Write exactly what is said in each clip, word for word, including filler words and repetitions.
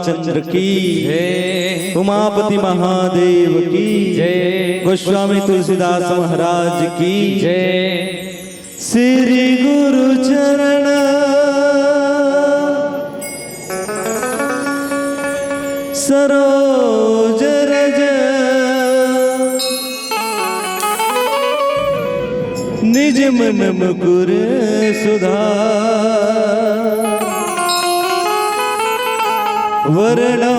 चंद्र की जय। उमापति महादेव की जय। गोस्वामी तुलसीदास महाराज की जय। श्री गुरु चरण सरोज रज निज मन मुकुर सुधार। वरणो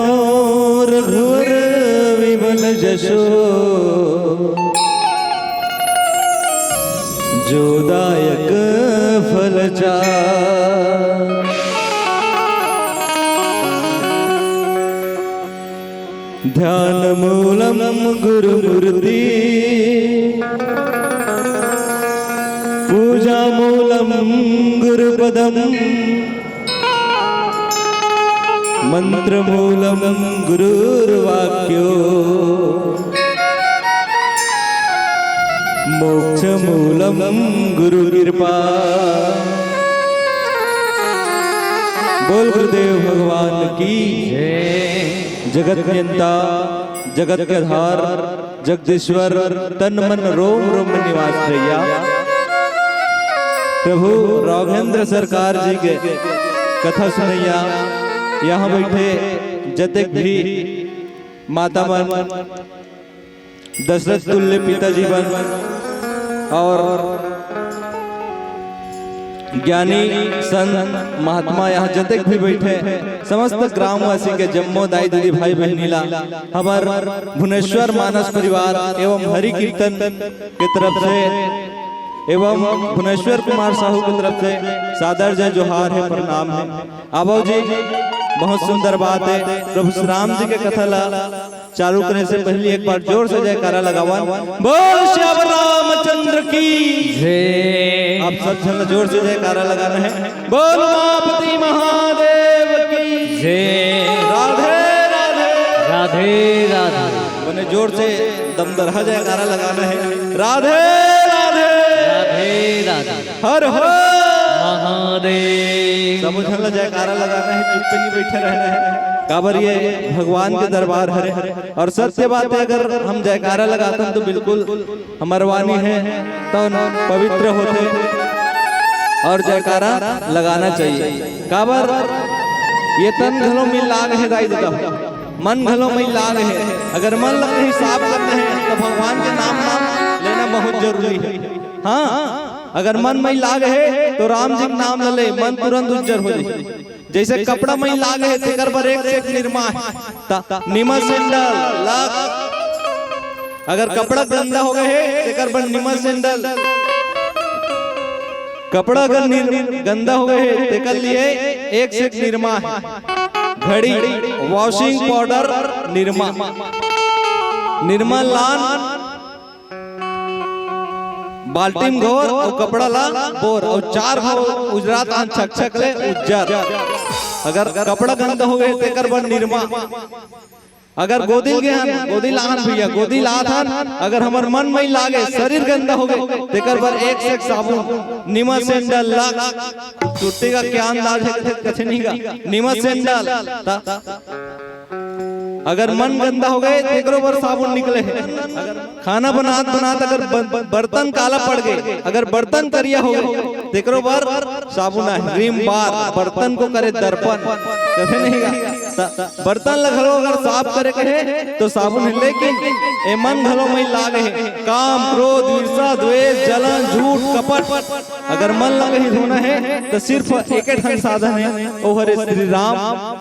रघुवर विमल जसो जो दायक फल चार। ध्यान मूलम गुरु मूर्ति पूजा मूलम गुरु पदम मंत्र मूलम गुरुर्वाक्यो मोक्ष मूलम गुरु कृपा। बोल गुरुदेव भगवान की जगत नियंता, जगत के आधार, जगदीश्वर, तन मन रोम रोम में निवास भैया। प्रभु राघवेंद्र सरकार जी के कथा सुनैया, यहाँ बैठे जतेक भी माता मन, दशरथ तुल्य पिताजी मन और ज्ञानी संत महात्मा यहाँ जतेक भी बैठे, समस्त ग्रामवासी के जम्मो दाई दीदी भाई बहिनी ला हमर भुवनेश्वर मानस परिवार एवं हरि कीर्तन के तरफ से एवं भुवनेश्वर कुमार साहू की तरफ से सादर जय जोहार है, प्रणाम है। आबो जी, बहुत सुंदर बात है। प्रभु श्री राम जी के कथा ला चालू करे से पहले एक बार जोर से जयकारा लगावन। बोल श्याम रामचंद्र की जय। आप सब झन जोर से जयकारा लगाना है। बोल उमापति महादेव की जय। राधे राधे। राधे राधे। बने जोर से दमदरहा जयकारा लगाना है। राधे राधे। राधे राधे। हर हर महादेव। सब झन ला जयकारा लगाना है, चुप नहीं बैठे रहना है। काबर ये भगवान के दरबार हरे। और सत्य बात है, अगर हम जयकारा लगाथन तो बिल्कुल हमर वाणी है तो पवित्र होथे और जयकारा लगाना चाहिए। काबर ये तन घलो मिल लाग है दाई ददा, मन घलो मिल लाग है। अगर मन ला कहीं साफ करना है तो भगवान के नाम नाम लेना बहुत जरूरी है। हाँ, अगर मन मई लाग है तो राम जी के नाम ला ले, मन तुरंत उज्जर हो जाए। जैसे कपड़ा मई लाग है तेकर बर एक से एक निरमा है, त निरमा सैंडल लाग। अगर कपड़ा गंदा हो गए है तेकर बर निरमा सैंडल। कपड़ा अगर निर-, गंदा हो गए है तेकर लिए एक से एक निरमा है। घड़ी, वॉशिंग पाउडर, निरमा, निरमा लान, बाल्टी में घोर और कपड़ा ला बोर और चार घोर उजरात आन छक छक ले उज्जर। अगर कपड़ा गंदा हो गए तेकर बर निरमा। अगर गोदिल गे हन, गोदिल आन भैया, गोदिल आत हन, अगर हमर मन मई लागे, शरीर गंदा हो गए तेकर बर एक से एक साबुन, निरमा सैंडल, लक्स, चुट्टी का क्या अंदाज है, कथे नहीं का, निरमा सैंडल, त अगर मन गंदा हो गए, तेकरो बर साबुन निकले है। खाना बनात बनात अगर ब-, बर्तन काला पड़ गए, अगर बर्तन करिया हो गए, तेकरो बर साबुन है। विम बार, बर्तन को करे दर्पण, कथे नहीं का? त-, बर्तन ला घलो अगर साफ करे के है, तो साबुन है, लेकिन ए मन घलो मई लागे है। काम, क्रोध, ईर्ष्या, द्वेष, जलन, झूठ, कपट, अगर मन ला कहीं धोना है, तो सिर्फ एक ठन साधन है, वो हरे श्री राम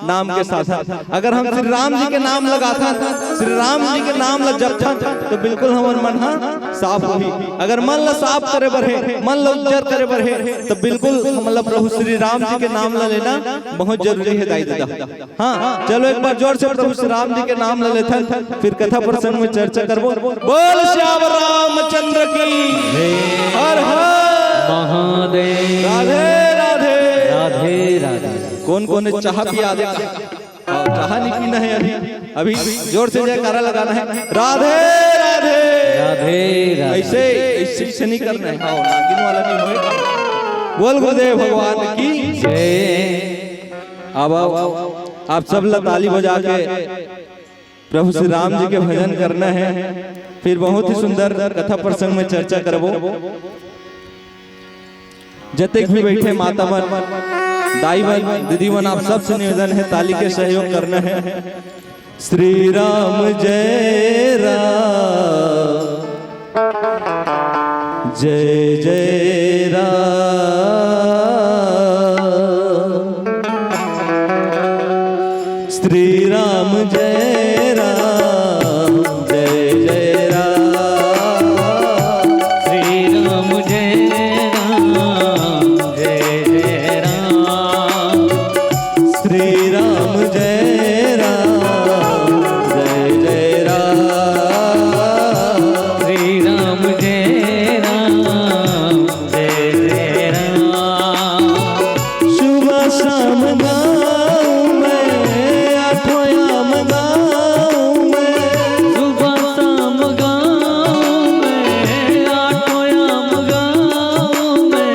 नाम के साधन। अगर हम श्री राम जी के नाम लगाथन, श्री राम जी के नाम ला जपथन, तो बिल्कुल हमर मन हा साफ होही। अगर मन ला साफ करे बर है, मन ला उज्जर करे बर है, तो बिल्कुल हमला प्रभु श्री राम जी के नाम ला लेना बहुत जरूरी है, दाई ददा। हाँ, चलो एक बार जोर से प्रभु श्री राम जी के नाम ले लेथन, फिर कथा प्रसंग में चर्चा करबो। बोल श्याम रामचंद्र की। हर हर महादेव। राधे राधे। राधे राधे। कौन कौन ने चाह पिया दे? हाँ, चाह नहीं पीना है अभी, अभी जोर से जयकारा लगाना है। राधे राधे। राधे राधे। ऐसे, ऐसे, ऐसे नहीं करना है। हाँ, नागिन वाला नहीं होएगा। बोल गुरुदेव भगवान की जय। अब, अब, आप सब ला ताली बजा के प्रभु श्री राम जी के भजन करना है। फिर बहुत ही सुंदर कथा प्रसंग में चर्चा करबो। जतेक भी बैठे माता मन, दाई मन, दीदी मन, आप सबसे निवेदन है, ताली के सहयोग करना है। श्री राम जय राम, जय जय राम। श्री राम जय राम, जय जय राम। श्री राम जय राम, जय जय राम। श्री राम जय राम, जय जय राम। श्री राम जय राम, जय जय राम। सुबह शाम गाऊं मैं, आठों याम गाऊं मैं। सुबह शाम गाऊं मैं, आठों याम गाऊं मैं।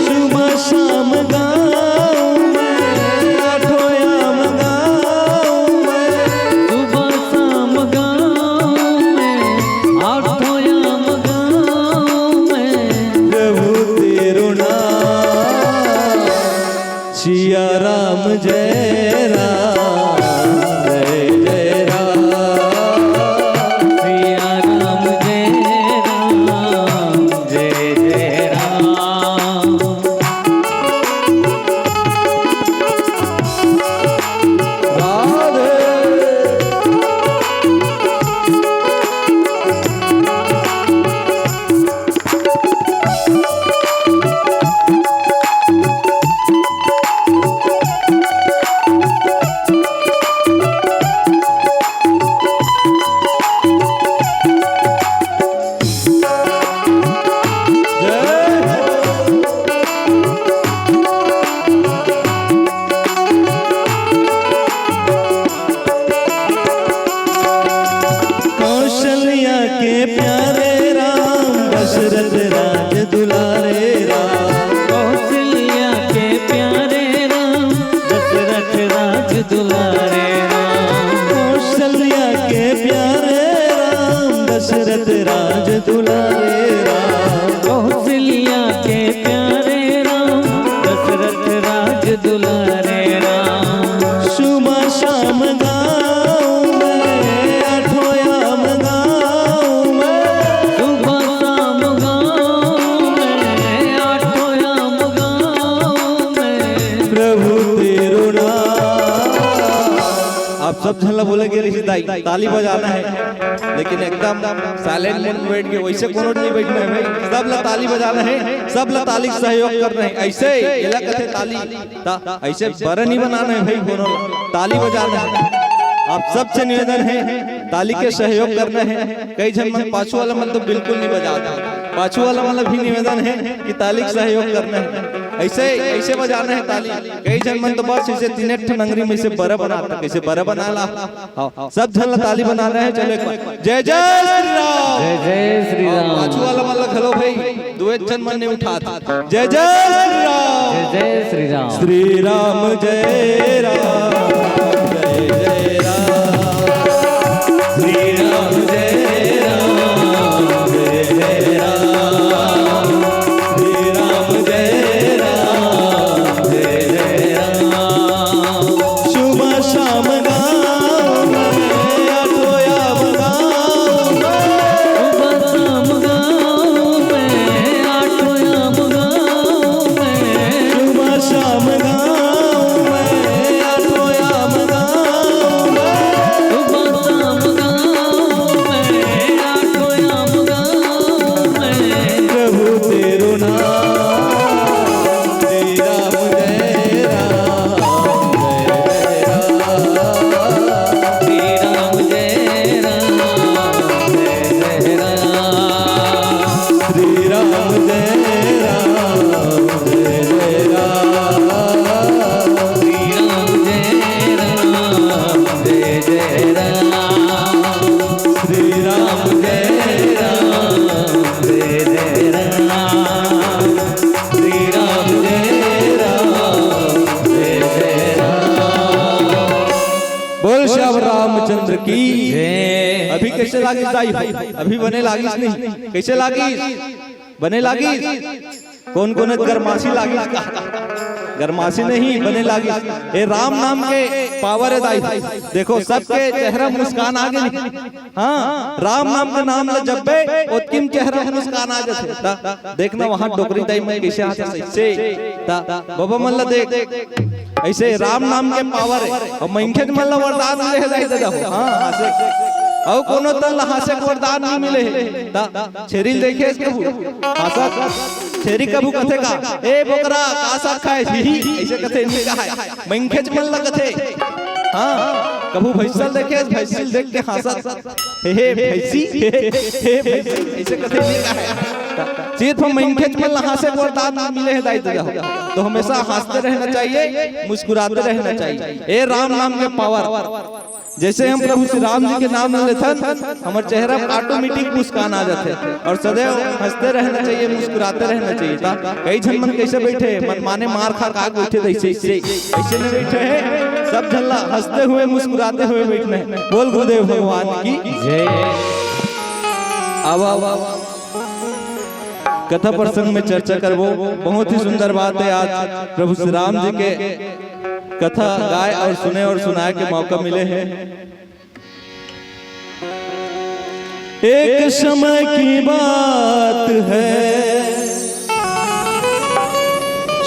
सुबह शाम गाऊं मैं, आठों याम गाऊं मैं। सुबह शाम गाऊं मैं, आठों याम गाऊं मैं। प्रभु तेरो नाम सिया राम जय राम, जय जय राम। सिया राम जय राम, जय जय राम। राधे। कौशल्या के प्यारे राम, दशरथ राज दुलारे राम। कौशल्या के प्यारे राम, दशरथ राज दुलारे राम। कौशल्या के प्यारे राम, दशरथ राज दुलारे राम। कौशल्या के प्यारे राम, दशरथ राज दुलारे राम। सुबह शाम गाऊं मैं, आठों याम गाऊं मैं। सुबह शाम गाऊं मैं, आठों याम गाऊं मैं। प्रभु तेरो नाम। आप सब झन ला बोले गे रहिस दाई, ताली बजाना है, लेकिन एकदम साइलेंट मोड में बैठ के, वैसे कोनो नहीं बैठना है भाई, सब ला ताली बजाना है, सब ला ताली सहयोग करना है। ऐसे एला कथे ताली, ता ऐसे बरा नहीं बनाना है भाई, कोनो ताली बजाना है। आप सबसे निवेदन है, ताली के सहयोग करना है। कई झन मन पाछू वाला मन तो बिल्कुल नहीं बजाता, पाछू वाला मन ला भी निवेदन है कि ताली के सहयोग करना है। ऐसे, ऐसे बजाना है ताली। कई झन मन तो बस ऐसे तीन ठन अंगरी में ऐसे बरा बनाता, कैसे बरा बनाला। हाँ, सब झन ला ताली बनाना है। चलो एक बार, जय जय श्री राम। जय जय श्री राम। पाछू वाला मन ला घलो भाई, दू एक झन मन नहीं उठात। जय जय श्री राम। जय जय श्री राम। श्री राम जय राम, जय जय राम। श्री राम जय राम, जय जय राम। श्री राम जय राम, जय जय राम। सुबह शाम गाऊं मैं, आठों याम गाऊं मैं। सुबह शाम गाऊं मैं, आठों याम गाऊं मैं। सुबह शाम गाऊं मैं, आठों याम गाऊं मैं। सुबह शाम गाऊं मैं, आठों याम गाऊं मैं। प्रभु तेरो नाम, श्री राम जय राम, जय जय राम। श्री राम जय राम, जय जय राम। श्री राम जय राम, जय जय राम। श्री राम जय राम, जय जय राम। श्री राम जय राम, जय जय राम। श्री राम जय राम, जय जय राम। लागिस दाई हो? अभी बने लागिस नहीं? कइसे लागिस? बने लागिस? कोन कोन गरमासी लागिस का? गरमासी नहीं, बने लागिस। ए राम नाम के पावर हे दाई। देखो, सबके चेहरा मुस्कान आ गे। हाँ, राम नाम के नाम ल जब्बे, ओतकिम चेहरा मुस्कान आ जाथे। त देखना, वहाँ डोकरी दाई मन कइसे हांसथे, अइसे। त बबा मन ल देख, अइसे राम नाम के पावर हे। अउ मनखेच मन ल वरदान मिले हे दाई ददा हो। हाँ, हाँसे। अउ कोनो तन ल हाँसे के वरदान नइ मिले हे। त छेरी ल देखे हस कभू? हाँसत। छेरी कभू कथे का, "ए बोकरा, का साग खाए?" "ही, ही," अइसे कथे, नइ कहे। मनखेच मन ल कथे। हाँ, कभू भैंसा ल देखे हस? भैंसी ल देख के हाँसत। "हे, हे, भैंसी, हे, हे, भैंसी," अइसे कथे, नइ कहे। सिर्फ मनखेच मन ल हाँसे के वरदान मिले हे दाई ददा हो। तो हमेशा हंसते रहना चाहिए, मुस्कुराते रहना चाहिए। ए राम नाम के पावर। जइसे हम प्रभु श्री राम जी के नाम ल लेथन, हमर चेहरा पे automatic मुस्कान आ जाथे। अउ सदैव हंसते रहना चाहिए, मुस्कुराते रहना चाहिए। त कई झन मन कइसे बइठे, मनमाने मार खा के बइठे, अइसे, अइसे, अइसे नइ बइठे हे। सब झन ला हंसते हुए, मुस्कुराते हुए बइठना हे। बोल गुरुदेव भगवान की जय। अब, अब कथा प्रसंग में चर्चा करबो। बहुत ही सुंदर बात हे, आज प्रभु श्री राम जी के कथा गाए अउ सुने अउ सुनाए के मौका मिले हे। एक समय की बात है,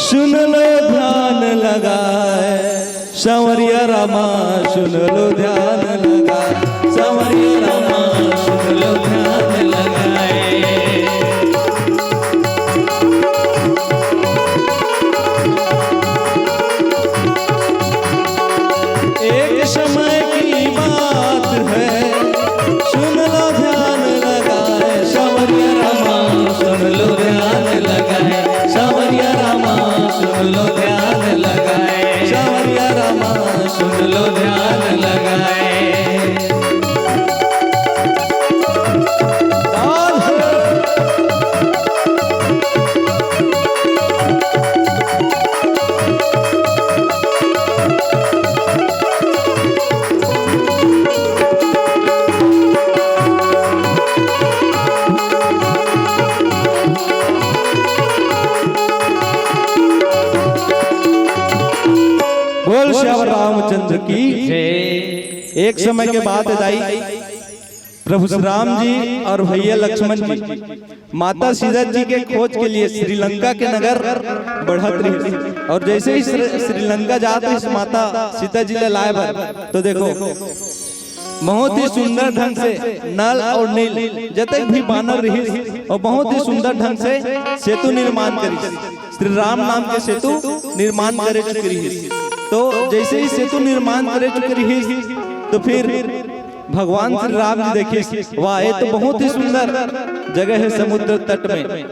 सुन लो ध्यान लगाए, सांवरिया रामा सुन लो ध्यान लगाए, सांवरिया रामा सुन लो ध्यान लगाए। एक समय की बात है, सुन लो ध्यान लगाए, सांवरिया रामा सुन लो ध्यान लगाए, सांवरिया रामा सुन लो ध्यान लगाए, सांवरिया रामा सुन लो ध्यान लगाए। बोल श्याम रामचंद्र की जय। एक समय के बात हे दाई, प्रभु श्री राम जी अउ भैया लक्ष्मण जी माता सीता जी के खोज के लिए श्रीलंका के नगर बढ़त रहिस। अउ जइसे ही श्री-, श्रीलंका जात रहिस माता सीता जी ला लाए बर, तो देखो, बहुत ही सुंदर ढंग से नल अउ नील जतेक भी बानर रहिस, अउ बहुत ही सुंदर ढंग से सेतु निर्माण करिस। श्री राम नाम के सेतु निर्माण करे चुके रहिस। तो जइसे ही सेतु निर्माण करे चुके रहिस, तो फिर भगवान श्री राम जी देखिस, "वाह, ये तो बहुत ही सुंदर जगह है समुद्र तट में।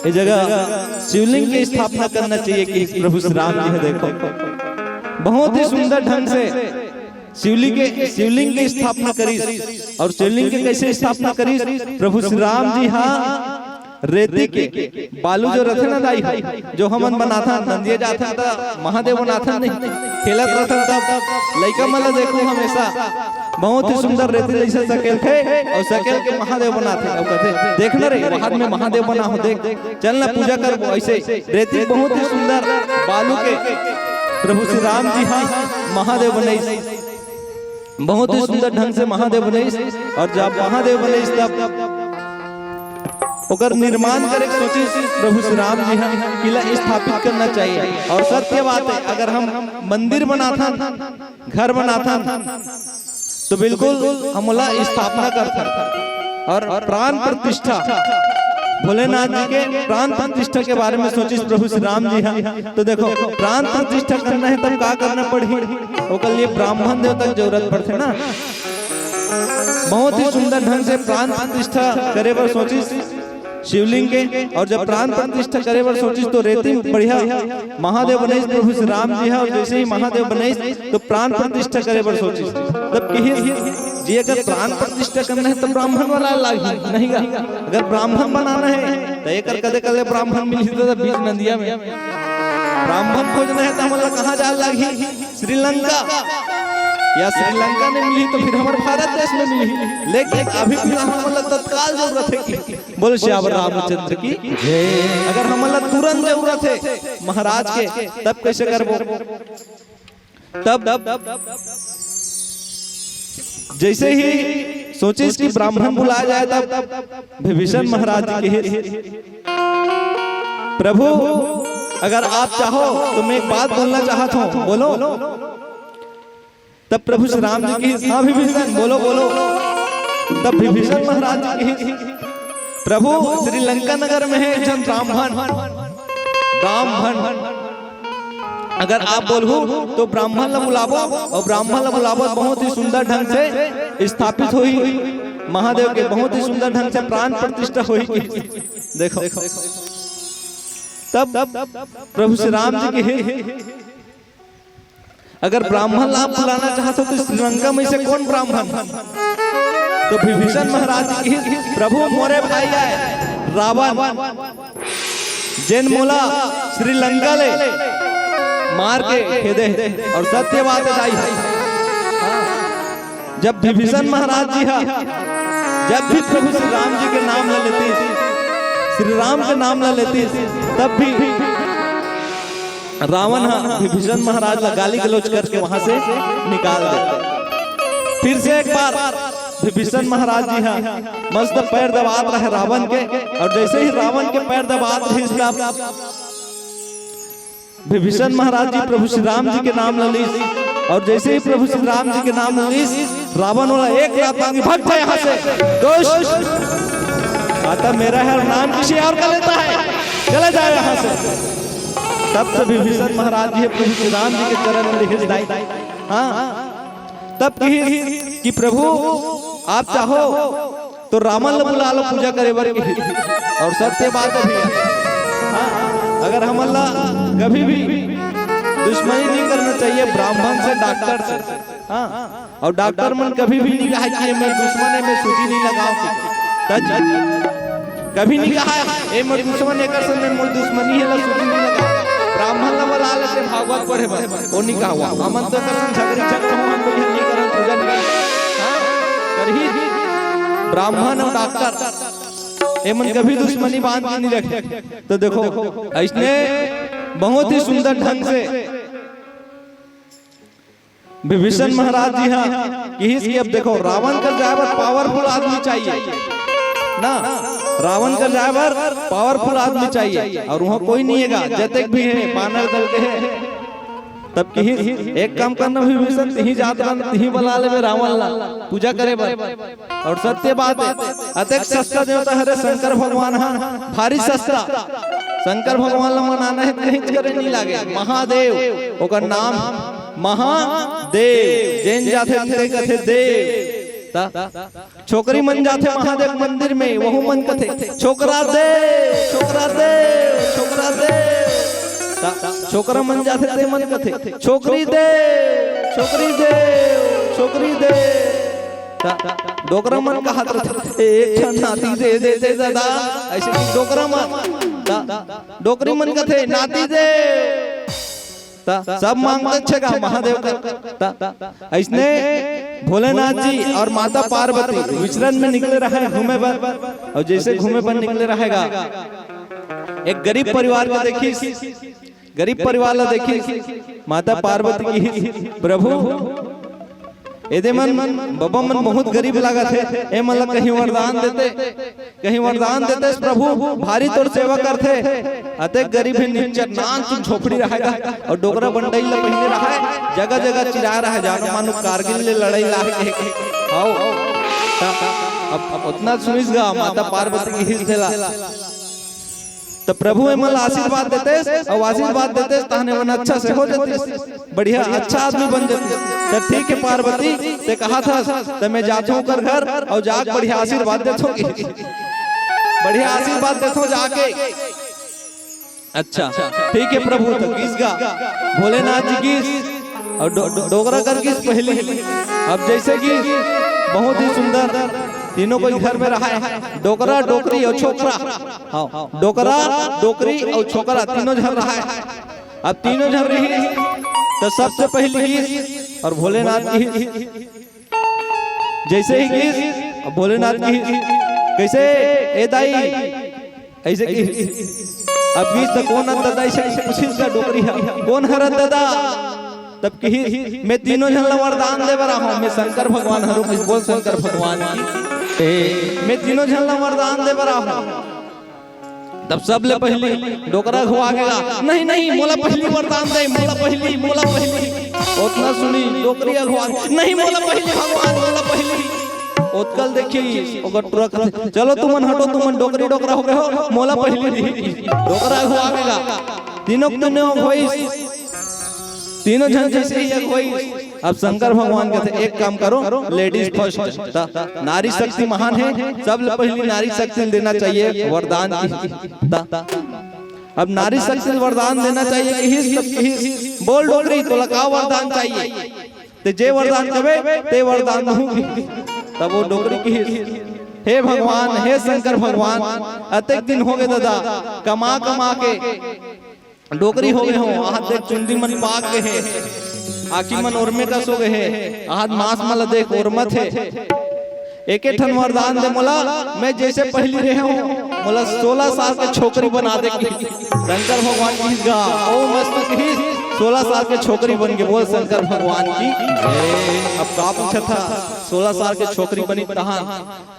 ये जगह शिवलिंग की स्थापना करना चाहिए," कि प्रभु श्री राम जी हे, देखो, बहुत ही सुंदर ढंग से शिवलिंग के, शिवलिंग की स्थापना करिस। अउ शिवलिंग के कइसे स्थापना करिस? प्रभु श्री राम जी हा रेती के, बालू जो रथे ना दाई, जो हमन बनाथन, नंदिया जाथन त महादेव बनाथन नहीं, खेलत रथन तब लइका मन ला देखो हमेशा बहुत ही सुंदर रेती जइसे सकेलथे अउ सकेल के महादेव बनाथे अउ कथे, "देख ना रे, वहाद में महादेव बना हो, देख, चल ना पूजा करबो।" अइसे रेती बहुत ही सुंदर बालू के प्रभु श्री राम जी हा महादेव बनइस। बहुत ही सुंदर ढंग से महादेव बनइस। अउ जब महादेव बनइस तब ओकर निर्माण करे के सोचिस प्रभु श्री राम जी हा, कि ला स्थापित करना चाहिए। अउ सत्य बात हे, अगर हम मंदिर बनाथन, घर बनाथन, तो बिल्कुल हम ओला स्थापना करथन। अउ प्राण प्रतिष्ठा, भोलेनाथ जी के प्राण प्रतिष्ठा के बारे में सोचिस प्रभु श्री राम जी हा। तो देखो, प्राण प्रतिष्ठा करना हे तब का करना पड़ही? ओकर लिए ब्राह्मण देवता के जरूरत पड़थे ना। बहुत ही सुंदर ढंग से प्राण प्रतिष्ठा करे बर सोचिस शिवलिंग के। अउ जब प्राण प्रतिष्ठा करे बर सोचिस तो रेती में बढ़िया महादेव बनइस प्रभु श्री राम जी हा। अउ जइसे ही महादेव बनइस तो प्राण प्रतिष्ठा करे बर सोचिस। तब किहिस जी, अगर प्राण प्रतिष्ठा करना हे तो ब्राह्मण वाला लागही, नहीं गा? अगर ब्राह्मण बनाना हे तो एकर कते कले ब्राह्मण मिलही तो बीच नंदिया में ब्राह्मण खोजना हे तो हमन ला कहाँ जाए लागही? श्रीलंका। या श्रीलंका में मिलही तो फिर हमर भारत देश में मिलही, लेकिन अभी फिलहाल हमन ला तत्काल जरूरत हे कि बोलो सियावर रामचंद्र की जय। अगर हमन ला तुरंत जरूरत हे महाराज के, तब कैसे करबो? तब जैसे ही सोचिस कि ब्राह्मण बुलाया जाए, तब विभीषण महाराज जी कहिस, "प्रभु, अगर आप चाहो तो मैं एक बात बोलना चाहत हूँ, बोलो।" तब प्रभु श्री राम जी कहिस, "हाँ विभीषण, बोलो, बोलो।" तब विभीषण महाराज जी कहिस, "प्रभु, श्रीलंका नगर में है एक झन ब्राह्मण, ब्राह्मण, अगर आप बोलहू तो ब्राह्मण ला बुलाबो, और ब्राह्मण ला बुलाबो, बहुत ही सुंदर ढंग से स्थापित होही, महादेव के बहुत ही सुंदर ढंग से प्राण प्रतिष्ठा होही।" देखो, तब प्रभु श्री राम जी कहिस, "अगर ब्राह्मण ला आप बुलाना चाहत हो तो श्रीलंका में से कौन ब्राह्मण?" तो विभीषण महाराज जी कहिस, "प्रभु, मोरे भाई आय रावण, जेन मोला श्रीलंका ले मार के खेदे हे।" और सत्य बात हे दाई, जब विभीषण महाराज जी हा, जब भी प्रभु श्री राम जी के नाम ला लेतिस, श्री राम के नाम ला लेतिस, तब भी रावण हा विभीषण महाराज ला गाली गलौज करके वहां से निकाल देते। फिर से एक बार विभीषण महाराज जी हा मस्त पैर दबात रहे रावण के, और जैसे ही रावण के पैर दबात रहिस, तब विभीषण महाराज जी प्रभु श्री राम जी के नाम ला लिस, और जैसे ही प्रभु श्री राम जी के नाम ला लिस, रावण बोला, "एक लात मांगी, भाग जा यहाँ से, दुष्ट, खाता मेरा है और नाम किसी और का लेता है, चला जाए यहाँ से।" तब से विभीषण महाराज जी प्रभु श्री राम जी के चरण में लिहिस दाई। हाँ, तब कहिस कि प्रभु, आप चाहो तो रावण ला बुला लो पूजा करे बर के। और सत्य बात हे भैया, हाँ, अगर हमन ला कभी भी दुश्मनी नहीं करना चाहिए ब्राह्मण से, डॉक्टर से, हाँ, और डॉक्टर मन कभी भी नहीं कहा कि ये मेर दुश्मन हे, मैं सूजी नहीं लगाऊं। तब कभी नहीं कहा, "ए मोर दुश्मन, एकर संग में मोर दुश्मनी हे, ला सूजी नहीं लगा।" ब्राह्मण ला बुला लेते भागवत पढ़े बर, वो नहीं कहा हुआ। हमन तो एकर संग झगड़ी झगड़ा हो, हम तो ये नहीं करन, पूजा नहीं करन। हाँ? करही ब्राह्मण और डॉक्टर, ए मन कभी दुश्मनी बांध के नहीं रखे। तो देखो, ऐसने बहुत ही सुंदर ढंग से विभीषण महाराज जी हा किहिस कि अब देखो, रावण कर जाए बर पावरफुल आदमी चाहिए ना, रावण कर जाए बर पावरफुल आदमी चाहिए, और वहाँ कोई नहीं हेगा, जतेक भी हे बानर दल के हे। तब किहिस, "एक काम करना विभीषण, तिही जात रहना, तिही बला लेबे रावण ला पूजा करे बर।" और सत्य बात हे, अतेक सस्ता देवता हरे शंकर भगवान हा, भारी सस्ता। शंकर भगवान ला मनाना हे, कहीं करे नहीं लागे। महादेव ओकर नाम महादेव, जेन जाथे ते कथे देव। ता छोकरी मन जाथे महादेव मंदिर में, वहू मन कथे, "छोकरा दे, छोकरा दे, छोकरा दे।" ता छोकरा मन जाथे ते मन कथे, "छोकरी दे, छोकरी दे, छोकरी दे।" ता डोकरा मन कहत रथे, "एक ठन नाती दे दे दे दादा।" ऐसे कि डोकरा मन, ता डोकरी मन कथे, "नाती दे।" ता सब मांगत छेगा महादेव का। ता ऐसने भोलेनाथ जी और माता पार्वती विचरण में निकले रहे घूमे बर, और जैसे घूमे बर निकले रहेगा, एक गरीब परिवार को देखिस, गरीब परिवार ला देखिस, माता पार्वती कहिस, "प्रभु, एदे मन, बबा मन बहुत गरीब लागत हे, ए मन ला कहीं वरदान देते, कहीं वरदान देते प्रभु, भारी तोर सेवा करथे।" अतेक गरीब हे, निच्चर नान चुन झोपड़ी रहेगा, और डोकरा बंडई ला पहिने रहे, जगह जगह चिरा रहे, जानो मानो कारगिल ले लड़ई ला के। आओ, ता अब, अब उतना सुनिस गा, माता पार्वती कहिस तेला। त प्रभु एमन ला आशीर्वाद देतेस, अउ आशीर्वाद देतेस, तहने मन अच्छा से हो जतिस, बढ़िया अच्छा आदमी बन जतिस। त ठीक हे पार्वती, ते कहा था, त मैं जाथों ओकर घर अउ जाके बढ़िया आशीर्वाद देथों, बढ़िया आशीर्वाद देथों जाके। अच्छा, ठीक हे प्रभु, त गिस गा, भोलेनाथ जी गिस अउ डो-, डो-, डोकरा कर गिस पहली। अब जैसे कि बहुत ही सुंदर तीनों कोई घर में रहा है, डोकरा, डोकरी अउ छोकरा। हाँ, डोकरा, डोकरी अउ छोकरा तीनों झन रहा है। अब तीनों झन रही, त सबसे पहली गिस और भोलेनाथ की जैसे ही किहिस, अब भोलेनाथ की, "कैसे ए दाई?" ऐसे किहिस। अब किहिस त कोन हरस ददा, ऐसे पूछिस का डोकरी ह, "कोन हरस ददा?" तब किहिस, "मैं तीनों झन ला वरदान दे बर आहूं, मैं शंकर भगवान हरंव।" बोल शंकर भगवान की, "मैं तीनों झन ला वरदान दे बर आहूं।" तब सबले पहिली डोकरा घुआ गेगा, "नहीं, नहीं, मोला पहिली वरदान दे, मोला पहिली, मोला पहिली।" ओतना सुनी डोकरी घुआ, "नहीं, मोला पहिली भगवान, मोला पहिली।" ओतकल देखी ओकर टुरा कहथे, "चलो तुमन हटो, तुमन डोकरी डोकरा हो गए हो, मोला पहिली दिही।" डोकरा घुआ गेगा, तीनों तीनों होइस, तीनों झन जैसे ही एक होइस। अब शंकर भगवान कहथे, "एक काम करो, लेडीज फर्स्ट।" त नारी शक्ति महान है, सबले पहिली नारी शक्ति ल देना चाहिए वरदान की। त अब नारी शक्ति ल वरदान देना चाहिए किहिस, तब किहिस, "बोल डोकरी, तोला का वरदान चाहिए? ते जे वरदान कबे, ते वरदान दूंगी।" तब वो डोकरी किहिस, "हे भगवान, हे शंकर भगवान, अतेक दिन हो गए ददा, कमा कमा के डोकरी हो गए हों, आहत देख चुंदी मन पाक गए हे, आँखी मन ओरमे कस हो गए हे, आहत मांस मन ला देख ओरमत हे। एके ठन वरदान दे मोला, मैं जैसे पहिली रहे हों, मोला सोलह साल के छोकरी बना दे।" कि शंकर भगवान की गा, ओ मस्त की सोलह साल के छोकरी बन के बोल शंकर भगवान की। अब का पूछत हस, सोलह साल के छोकरी बनी तहान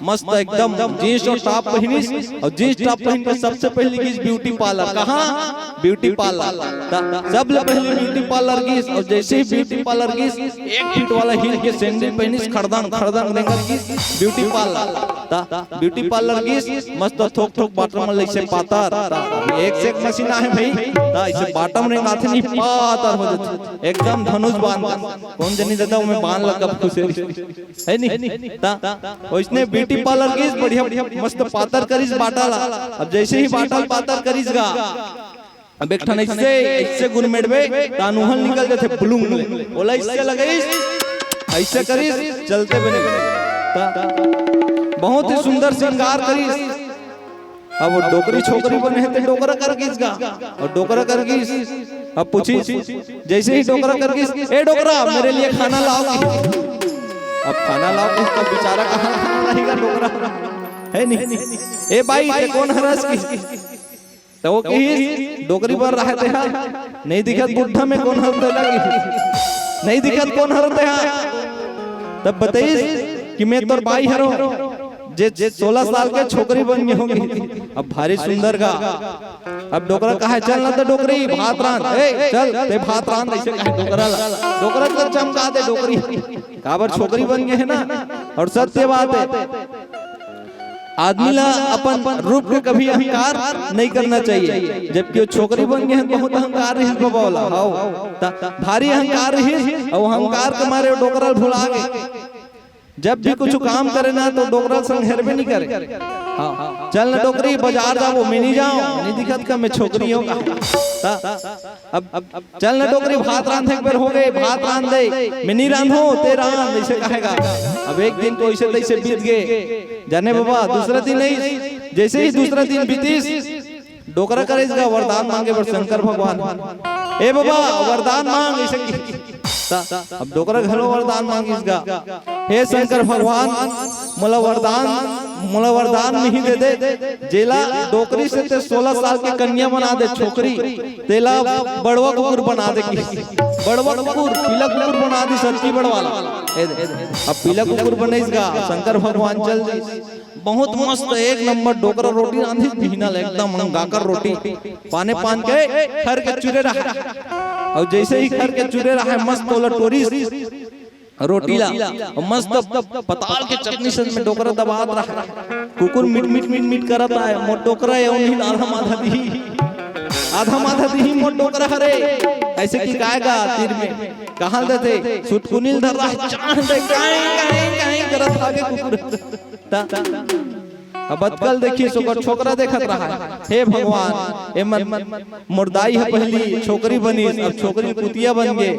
मस्त एकदम जींस और टॉप पहिनिस, और जींस टॉप पहिन के सबसे पहिली गिस ब्यूटी पार्लर। कहाँ? Beauty parlour. त सबले पहिली ब्यूटी पार्लर गिस, और जैसे ही ब्यूटी पार्लर गिस, एक फीट वाला हील के सैंडल पहिनिस, खड़दंग खड़दंग रेंगत गिस ब्यूटी पार्लर। त ब्यूटी पार्लर गिस, मस्त थोक थोक बॉटम मन ल अइसे पातर। त एक से एक मशीन आहे भाई, त अइसे बॉटम रेंगाथे नहीं, पातर हो जाथे, एकदम धनुष बाण। कोन जनी ददा ओमे बाण लगा खुसेरिस। है नी? त ओइसने ब्यूटी पार्लर गिस, बढ़िया मस्त पातर करिस बाटा ला। अब जैसे ही बाटा ल पातर करिस गा, अब एक ठन अइसे, अइसे गुरमेड़बे, त नूहल निकल जाथे, बुलुंग ले। ओला अइसे लगाइस, अइसे करिस, चलते बने। त बहुत ही सुंदर श्रृंगार करिस। अब वो डोकरी छोकरी बने हे, ते डोकरा कर गिस गा, और डोकरा कर गिस। अब पूछिस, जैसे ही डोकरा कर गिस, "ए डोकरा, मेरे लिए खाना लाओगी?" अब खाना लाओगी, तब बेचारा कहाँ खाना लाएगा डोकरा, है नहीं? "ए बाई, ते कोन हरस?" किहिस। त वो किहिस, "डोकरी बर रहे ते हा, नहीं दिखत बुढ़ा में कोन हरस तेला?" किहिस, "नहीं दिखत कोन हरस ते हा?" तब बताइस कि "मैं तोर बाई हरों, जे सोलह साल के छोकरी बन गे हों।" अब भारी सुंदर गा। अब डोकरा कहे, "चल ना त डोकरी, भात रांध, ए, चल, ते भात रांध," अइसे कहे डोकरा ला। डोकरा ला चमका दे डोकरी, काबर छोकरी बन गे हे ना। और सत्य बात है, आदमी ला अपन रूप के कभी अहंकार नहीं करना चाहिए, जबकि वो छोकरी बन गे हे, बहुत अहंकार रहिस बबा ओला, हव, त भारी अहंकार रहिस, अउ अहंकार के मारे वो डोकरा भुला गे। जब भी कुछ काम करे ना, तो डोकरा संग हेरबे नहीं करे। हाँ, "चल न डोकरी, बाजार जाबो।" "मैं नहीं जाऊँ, नहीं दिखत का मैं छोकरी हों का?" ता, अब, अब चल न डोकरी, भात रांधे के बेर हो गे, भात रांध दे। "मैं नहीं रांधों, ते रांध," अइसे कहेगा। अब एक दिन तो अइसे तइसे बीत गे, जाने बबा, दूसरा दिन अइस, जैसे ही दूसरा दिन बीतिस, डोकरा करिस गा वरदान मांगे बर शंकर भगवान, "ए बबा, वरदान मांग," अइसे कि। त अब डोकरा घलो वरदान मांगिस गा, "हे शंकर भगवान, मोला वरदान, मोला वरदान नहीं दे दे, जेला डोकरी से ते सोलह साल के कन्या बना दे छोकरी, तेला बड़वा कुकुर बना दे," कि बड़वा कुकुर, पीला कुकुर बना दिस, अतकी बड़ वाला। ए दे, अब पीला कुकुर बनइस गा, शंकर भगवान चल दिस। बहुत मस्त, एक नंबर डोकरा रोटी रांधिस बिहना ले, एकदम अंगाकर रोटी, पाने पान के खर के चुरे रहा। और जैसे ही खर के चुरे रहा, मस्त ओला टोरिस रोटी ला, और मस्त पताल के चटनी से में डोकरा दबात रहा। कुकुर मिट मिट मिट मिट करत आए, "मोर डोकरा हे, उन्हीं आधा माधा दिही, आधा माधा दिही मोर डोकरा हरे," अइसे कि काय गा तीर में कहाल देथे, सुटकुनी ल धर रहा, चाह दे, काई, काई, काई करत आगे कुकुर। त अब अतकल देखिस ओकर छोकरा देखत रहा, "हे भगवान, ए मन मोर दाई ह पहिली छोकरी बनिस, अब छोकरी कुतिया बन गे,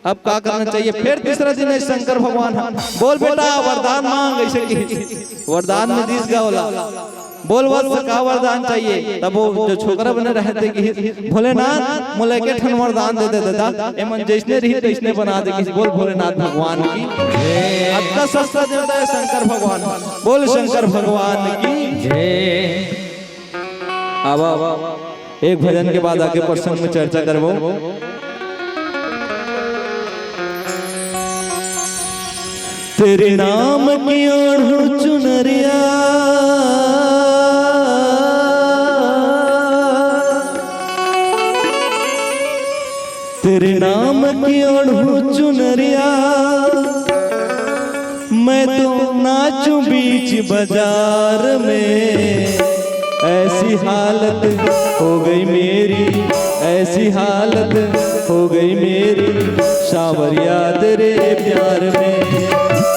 अब का करना चाहिए?" फिर तीसरा दिन हे शंकर भगवान ह, "बोल बेटा, वरदान मांग," अइसे कि वरदान में दिस गा ओला, बोल वत्स, का वरदान चाहिए? तब वो जो छोकरा बने रहे ते किहिस, "भोलेनाथ, मोला एके ठन वरदान दे दे दादा, एमन जइसने रही तइसने बना दे," किहिस। बोल भोलेनाथ भगवान की। अतका सस्ता देवता हे शंकर भगवान। बोल शंकर भगवान की। जय। अब, अब एक भजन के बाद आगे प्रसंग में चर्चा करबो। तेरे नाम की ओढ़ूं चुनरिया, तेरे नाम की ओढ़ूं चुनरिया, मैं तो नाचूं बीच बाजार में। ऐसी हालत हो गई मेरी, ऐसी हालत हो गई मेरी, सांवरिया तेरे प्यार में।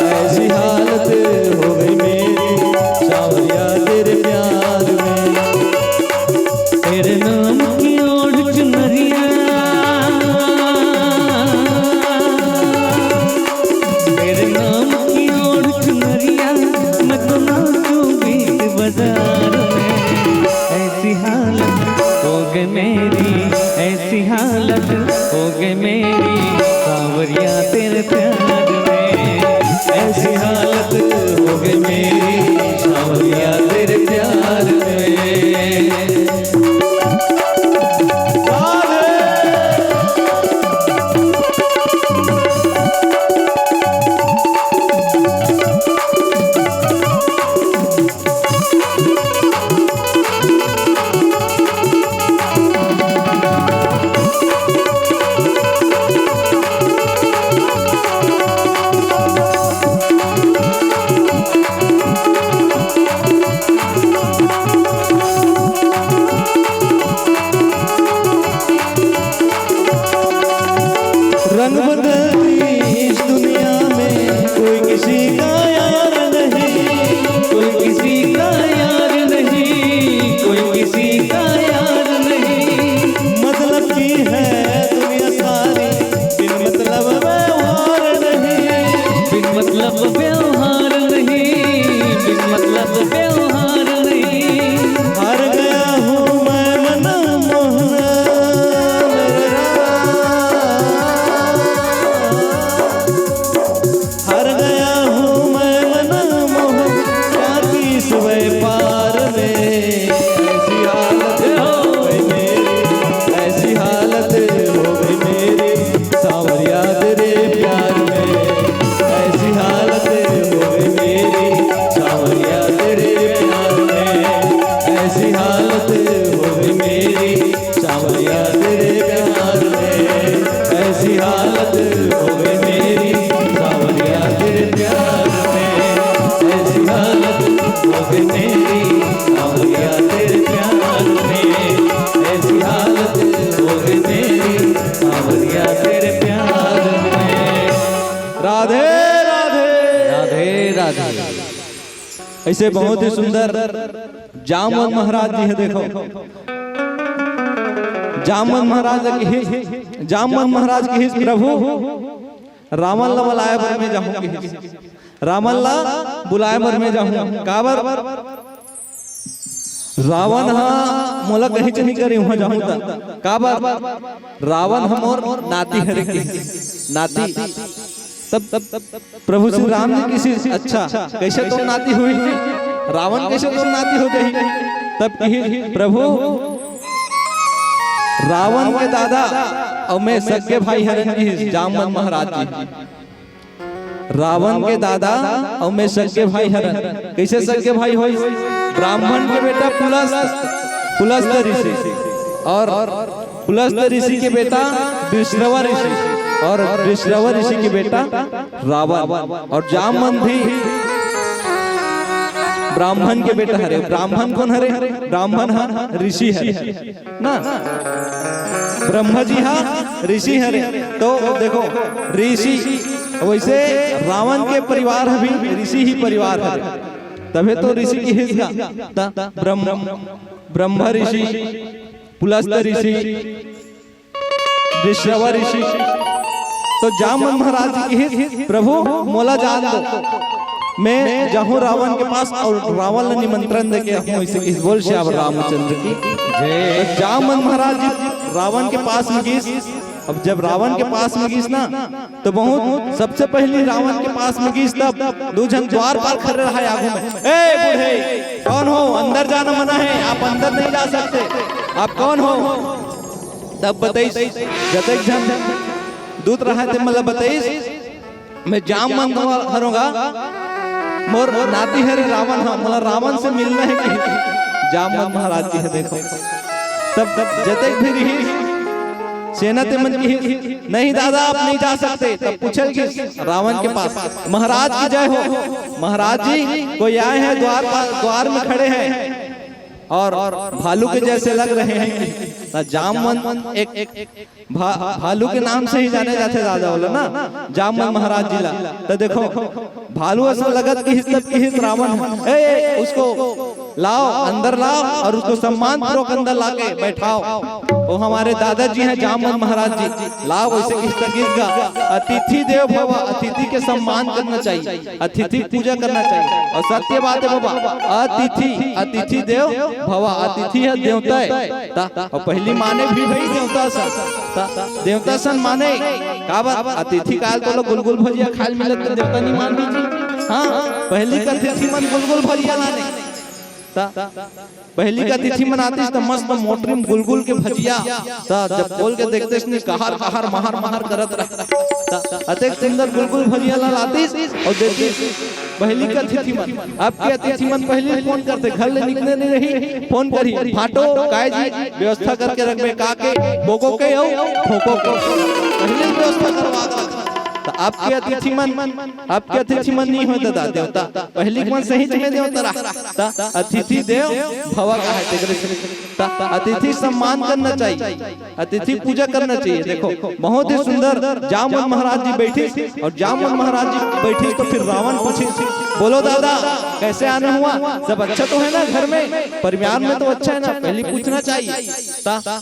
ऐसी हालत हो गई मेरी, सांवरिया तेरे प्यार में। तेरे नाम की ओढ़ चुनरिया, तेरे नाम की ओढ़ चुनरिया, मैं तो नाचूं बीच बाजार में। ऐसी हालत हो गई मेरी, ऐसी हालत हो गई मेरी, सांवरिया तेरे प्यार में। ऐसी हालत हो गई मेरी, सांवरिया तेरे प्यार में। रंग बदल दी इस दुनिया में, कोई किसी का यार नहीं, कोई किसी का यार नहीं, कोई किसी का यार नहीं। मतलब की है दुनिया सारी, बिन मतलब व्यवहार नहीं, बिन मतलब व्यवहार नहीं, बिन मतलब व्यवहार नहीं। हार गया हूँ मैं मन मोहना, मेरे राम। हार गया हूँ मैं मन मोहन का इस व्यापार में। ऐसी हालत हो गई मेरी, ऐसी हालत हो गई मेरी, सांवरिया तेरे प्यार में। ऐसी हालत हो गई मेरी, सांवरिया तेरे प्यार में। ऐसी हालत हो गई मेरी, सांवरिया तेरे प्यार में। ऐसी हालत हो गई मेरी, सांवरिया तेरे प्यार में। ऐसी हालत हो गई मेरी, सांवरिया तेरे प्यार में। ऐसी हालत हो गई मेरी, सांवरिया तेरे प्यार में। राधे राधे। राधे राधे। ऐसे बहुत ही सुंदर जामवंत महाराज जी हे, देखो। जामवंत महाराज किहिस, जामवंत महाराज किहिस, "प्रभु, रावण ला बुलाए बर मैं जाहूं," किहिस। "रावण ला बुलाए बर मैं जाहूं।" काबर? "रावण हा मोला कहीं च नहीं करे, वहां जाहूं त।" काबर? "रावण हा मोर नाती हरे," किहिस। नाती। तब, तब, तब प्रभु श्री राम जी किहिस, "अच्छा, कइसे तोर नाती होही? रावण कइसे तोर नाती हो जाही?" तब किहिस, "प्रभु, रावण के दादा अउ मैं सगे भाई हरन," किहिस जामवंत महाराज जी। "रावण के दादा अउ मैं सगे भाई हरन।" कइसे सगे भाई होइस? ब्राह्मण के बेटा पुलस्त, पुलस्त ऋषि, अउ पुलस्त ऋषि के बेटा वृषरवा ऋषि, अउ वृषरवा ऋषि के बेटा रावण। अउ जामवंत भी ब्राह्मण के बेटा हरे। ब्राह्मण कोन हरे? ब्राह्मण हा ऋषि हरे ना, ब्रह्मा जी हा ऋषि हरे। तो देखो, ऋषि, वइसे रावण के परिवार भी ऋषि ही परिवार हरे, तभे तो ऋषि किहिस गा। त ब्रह्म, ब्रह्मा ऋषि, पुलस्त ऋषि, वृषरवा ऋषि। तो जामवंत महाराज जी किहिस, "प्रभु, मोला जान दो।" मैं जाहूं रावण के पास और रावण ला निमंत्रण देके आहूं, ऐसे किस बोल श्याम रामचंद्र की। जय। तो जामवंत महाराज जी रावण के पास में गिस। अब जब रावण के पास में गिस ना, तो बहुत सबसे पहली रावण के पास में गिस, तब दू झन द्वारपाल खड़े रहा आगू में। "ए बूढ़े, कौन हो? अंदर जाना मना है, आप अंदर नहीं जा सकते। आप कौन हो?" तब बताइस, जतेक झन दूत रहा थे, मतलब बताइस, "मैं जामवंत हरों गा, मोर नाती हरे रावण हा, मोला रावण से मिलना है" कि जामवंत महाराज जी हे। देखो, तब, तब जतेक भी रही सेना ते मन की, "नहीं दादा, आप नहीं जा सकते।" तब पूछल कि रावण के पास, "महाराज की जय हो, महाराज जी कोई आए हैं, द्वार पर, द्वार में खड़े हैं और भालू के जैसे लग रहे हैं।" ना, जामवंत एक, एक भा-, भालू के नाम से ही जाने जाथे दादा, बोला ना, जामवंत महाराज जी ला। तो देखो, भालू असन लगत किहिस, तब किहिस रावण, "ए, ए, उसको लाओ, अंदर लाओ और उसको सम्मान पूर्वक अंदर लाके बैठाओ। वो हमारे दादाजी हैं जामवंत महाराज जी, लाओ।" वैसे किस तरीके का, "अतिथि देव भव", अतिथि के सम्मान करना चाहिए, अतिथि पूजा करना चाहिए। और सत्य बात है बाबा, "अतिथि, अतिथि देव भव", अतिथि है देवता है। ता, और पहली माने भी भाई देवता सन, ता, देवता सन माने, काबर अतिथि काल तो लोग गुलगुल भजिया खाए मिलत, तो देवता नहीं मान दीजिए। हाँ, पहली का अतिथि मन गुलगुल भजिया लाने। ता, पहली का अतिथि मन आतिस त मस्त मोटरी में गुलगुल के भजिया। ता, जब खोल के देखतेस नहीं, कहर, कहर, महर, महर करत रहा। ता, अतेक सुंदर गुलगुल भजिया ला लातिस और देतिस। पहली का अतिथि मन, अब के अतिथि मन पहली फोन करथे, घर ले निकले नहीं रही, फोन करी, "फाटो, काय जी, व्यवस्था करके रखबे, का के, बोको के, अउ फोको के।" पहली व्यवस्था करवा के। तो अब के अतिथि मन, अब के अतिथि मन नहीं होय दादा, देवता। पहली के मन सही में देवता रहा। ता अतिथि देव भव कहा है, तेकरे से। ता अतिथि सम्मान करना चाहिए, अतिथि पूजा करना चाहिए। देखो, बहुत ही सुंदर जामवंत महाराज जी बैठिस, और जामवंत महाराज जी बैठिस तो फिर रावण पूछिस, "बोलो दादा, कैसे आना हुआ? सब अच्छा तो है ना घर में? परिवार में तो अच्छा है ना?" पहली पूछना चाहिए। ता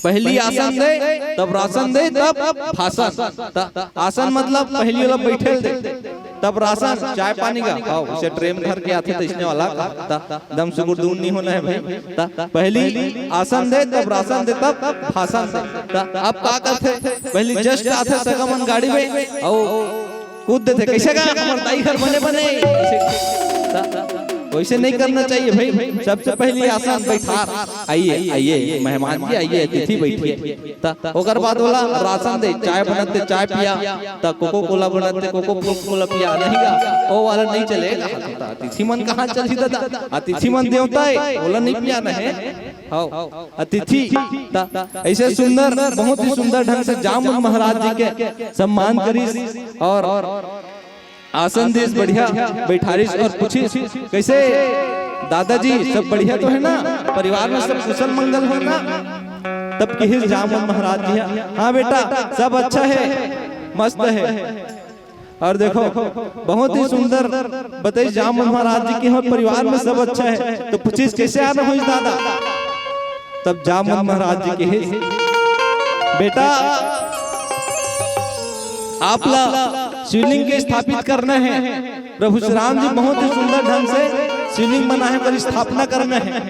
पहली आसन दे, तब रासन दे, तब भाषण। ता आसन मतलब पहली वाला बैठे दे, तब रासन, चाय पानी का, हाँ, उसे ट्रेन धर के आथे तो इसने वाला का, ता दम सुगुर दून नहीं होना है भाई। ता पहली आसन दे, तब रासन दे, तब भाषण दे। ता अब का करथे? पहली just आथे सगा मन गाड़ी में, अउ कूद देथे, "कैसे गा, हमर दाई घर बने बने।" ऐसे, ता, वैसे नहीं करना चाहिए भाई। सबसे पहली आसन बैठार, "आइए, आइए, मेहमान जी आइए, अतिथि बैठिए।" ता ओकर बाद वाला रासन दे, चाय बनत ते चाय पिया, ता कोको कोला बनत ते कोको कोला पिया, नहीं गा, वो वाला नहीं चलेगा। ता अतिथि मन कहाँ चलही दादा? अतिथि मन देवता है, ओला नहीं पिया नहीं। हाँ, अतिथि। ता ऐसे सुंदर, बहुत ही सुंदर ढंग से जामवंत महाराज जी के सम्मान करिस और आसन दिस, बढ़िया बैठारिस और पूछिस, "कैसे दादाजी, सब बढ़िया तो है ना? परिवार में सब कुशल मंगल हो ना?" तब किहिस जामवंत महाराज जी, "हाँ बेटा, सब अच्छा है, मस्त है।" और देखो, बहुत ही सुंदर बताइस जामवंत महाराज जी कि हाँ, परिवार में सब अच्छा है। तो पूछिस, "कैसे आना होइस दादा?" तब जामवंत महाराज जी किहिस, "बेटा, आप ला शिवलिंग के स्थापित करना है।" प्रभु श्री राम जी बहुत ही सुंदर ढंग से शिवलिंग बनाए, पर स्थापना करना है,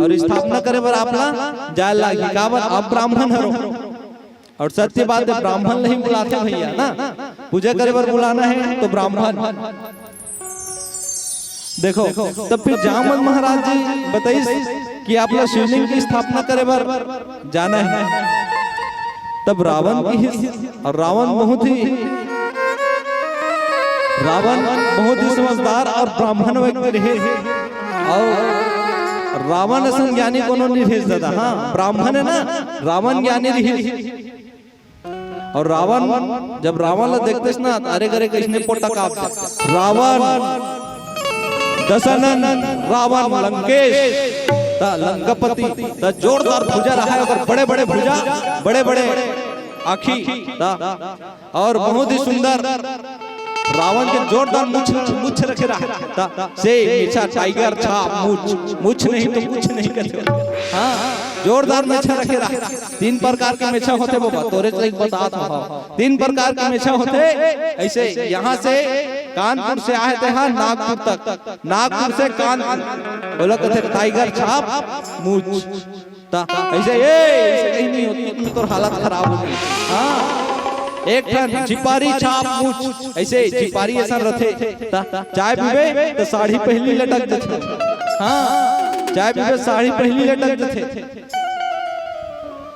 और स्थापना करे बर आप ला जाए लागही, काबर आप ब्राह्मण हरो। और सत्य बात है, ब्राह्मण नहीं बुलाते भैया ना, पूजा करे बर बुलाना है तो ब्राह्मण। देखो, तब फिर जामवंत महाराज जी बताइस कि आप ला शिवलिंग की स्थापना करे बर जाना है। तब रावण किहिस, और रावण बहुत ही, रावण बहुत ही समझदार और ब्राह्मण व्यक्ति रहे, और रावण असन ज्ञानी कोनो नहीं रहे दादा। हाँ, ब्राह्मण है ना, रावण ज्ञानी रहे। और रावण, जब रावण ला देखतेस ना, अरे करे कैसने पोटा कांपथे। रावण, दशानन, रावण, लंकेश, ता लंकापति, ता जोरदार भुजा रहा है, ओकर बड़े-बड़े भुजा, बड़े-बड़े आँखी, ता और बहुत ही सुंदर रावण के जोरदार मुछ, मुछ रखे रहा, ता से मेछा, टाइगर छाप, मुछ, मुछ नहीं तो कुछ नहीं कहते। हाँ, जोरदार मेछा रखे रहा। तीन प्रकार के मेछा होथे बाबा, तोरे तो एक बतात हव। तीन प्रकार के मेछा होथे, ऐसे यहाँ से कानपुर से आए थे, हाँ, नागपुर तक, नागपुर से कानपुर, बोला कहते टाइगर छाप मूछ। ता ऐसे, ए, ऐसे कहीं नहीं होती, तुम तो हालत खराब होगी। हाँ, एक ठन झिपारी छाप मूछ, ऐसे झिपारी ऐसा रथे। ता चाय पीबे तो साड़ी पहली लटक जथे। हाँ, चाय पीबे साड़ी पहली लटक जथे।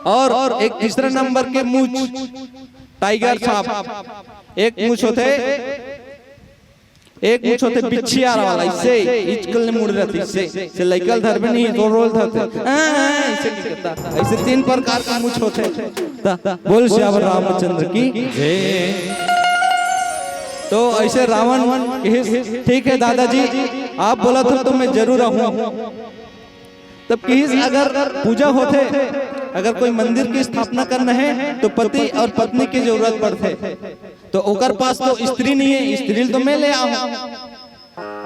और एक तीसरा नंबर के मूछ, टाइगर छाप, एक मूछ होथे, एक मूछ होथे बिच्छियार वाला, इससे इचकल ने मुड़ रहती, इससे से लइकल धर में नहीं, तो रोल धरते। हाँ, ऐसे नहीं करता। ऐसे तीन प्रकार का मूछ होथे। ता बोल सियावर रामचंद्र की जय। तो ऐसे रावण कहिस, ठीक है दादाजी, आप बोला था तो मैं जरूर आऊँ। तब कहिस, अगर पूजा होथे, अगर कोई मंदिर की स्थापना करना है तो पति और पत्नी की जरूरत पड़थे। तो ओकर पास तो स्त्री नहीं है, स्त्री तो मैं ले आऊं।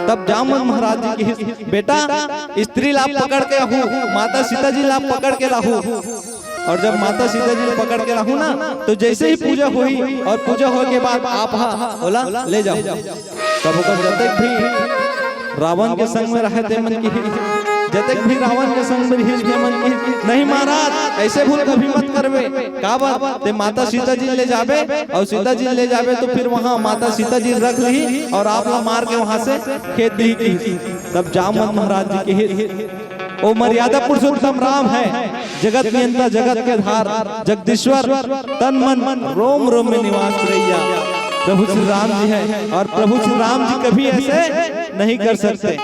तब जामवंत महाराज जी कहिस, बेटा, स्त्री ला पकड़ के आहू, माता सीता जी ला पकड़ के लाहू। और जब माता सीता जी ला पकड़ के लाहू ना, तो जैसे ही पूजा होही और पूजा होए के बाद आप हा ओला ले जाहू। तब ओकर जतेक भी रावण के संग में रहे ते मन कहिस, जतेक भी रावण के संग में रहिस ते मन कहिस, नहीं महाराज, ऐसे भूल कभी मत करबे। काबर? ते माता सीता जी ले जाबे, और सीता जी ले जाबे तो फिर वहाँ माता सीता जी रख लिही और आप ला मार के वहाँ से खेद दिही कहिस। तब जामवंत महाराज जी कहिस, ओ मर्यादा पुरुषोत्तम राम है, जगत नियंता, जगत के धार, जगदीश्वर, तन मन रोम रोम में निवास करइया प्रभु श्री राम जी है, और प्रभु श्री राम जी कभी ऐसे नहीं कर सकते।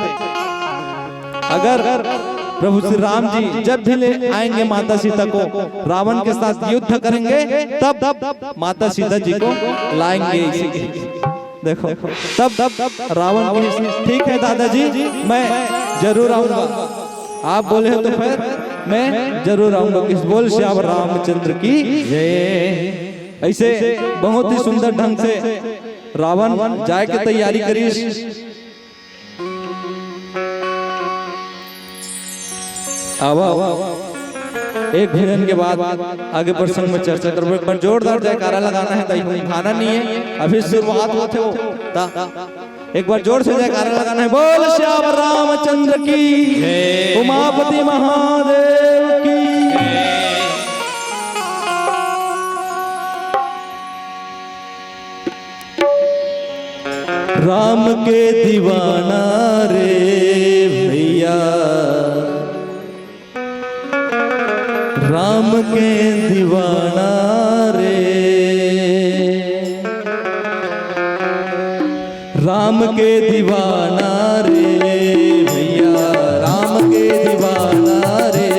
अगर प्रभु श्री राम जी जब भी ले आएंगे माता सीता को, रावण के साथ युद्ध करेंगे, तब माता सीता जी को लाएंगे इसी। देखो, तब तब रावण की, ठीक है दादाजी, मैं जरूर आऊंगा, आप बोले हो तो फिर मैं जरूर आऊंगा। किस बोल श्याम रामचंद्र की जय। ऐसे बहुत ही सुंदर ढंग से रावण जाए के तैयारी करिस। आवा, आवा। एक भजन के बाद आगे प्रसंग में चर्चा करबो। एक बार जोरदार जयकारा लगाना है, ताई, भाना नहीं है, अभी शुरुआत होत हे वो। ता, एक बार जोर से जयकारा लगाना है। बोल श्याम रामचंद्र की, जय। उमापति महादेव की। राम के दीवाना रे भैया, राम के दीवाना रे, राम के दीवाना रे भैया, राम के दीवाना रे,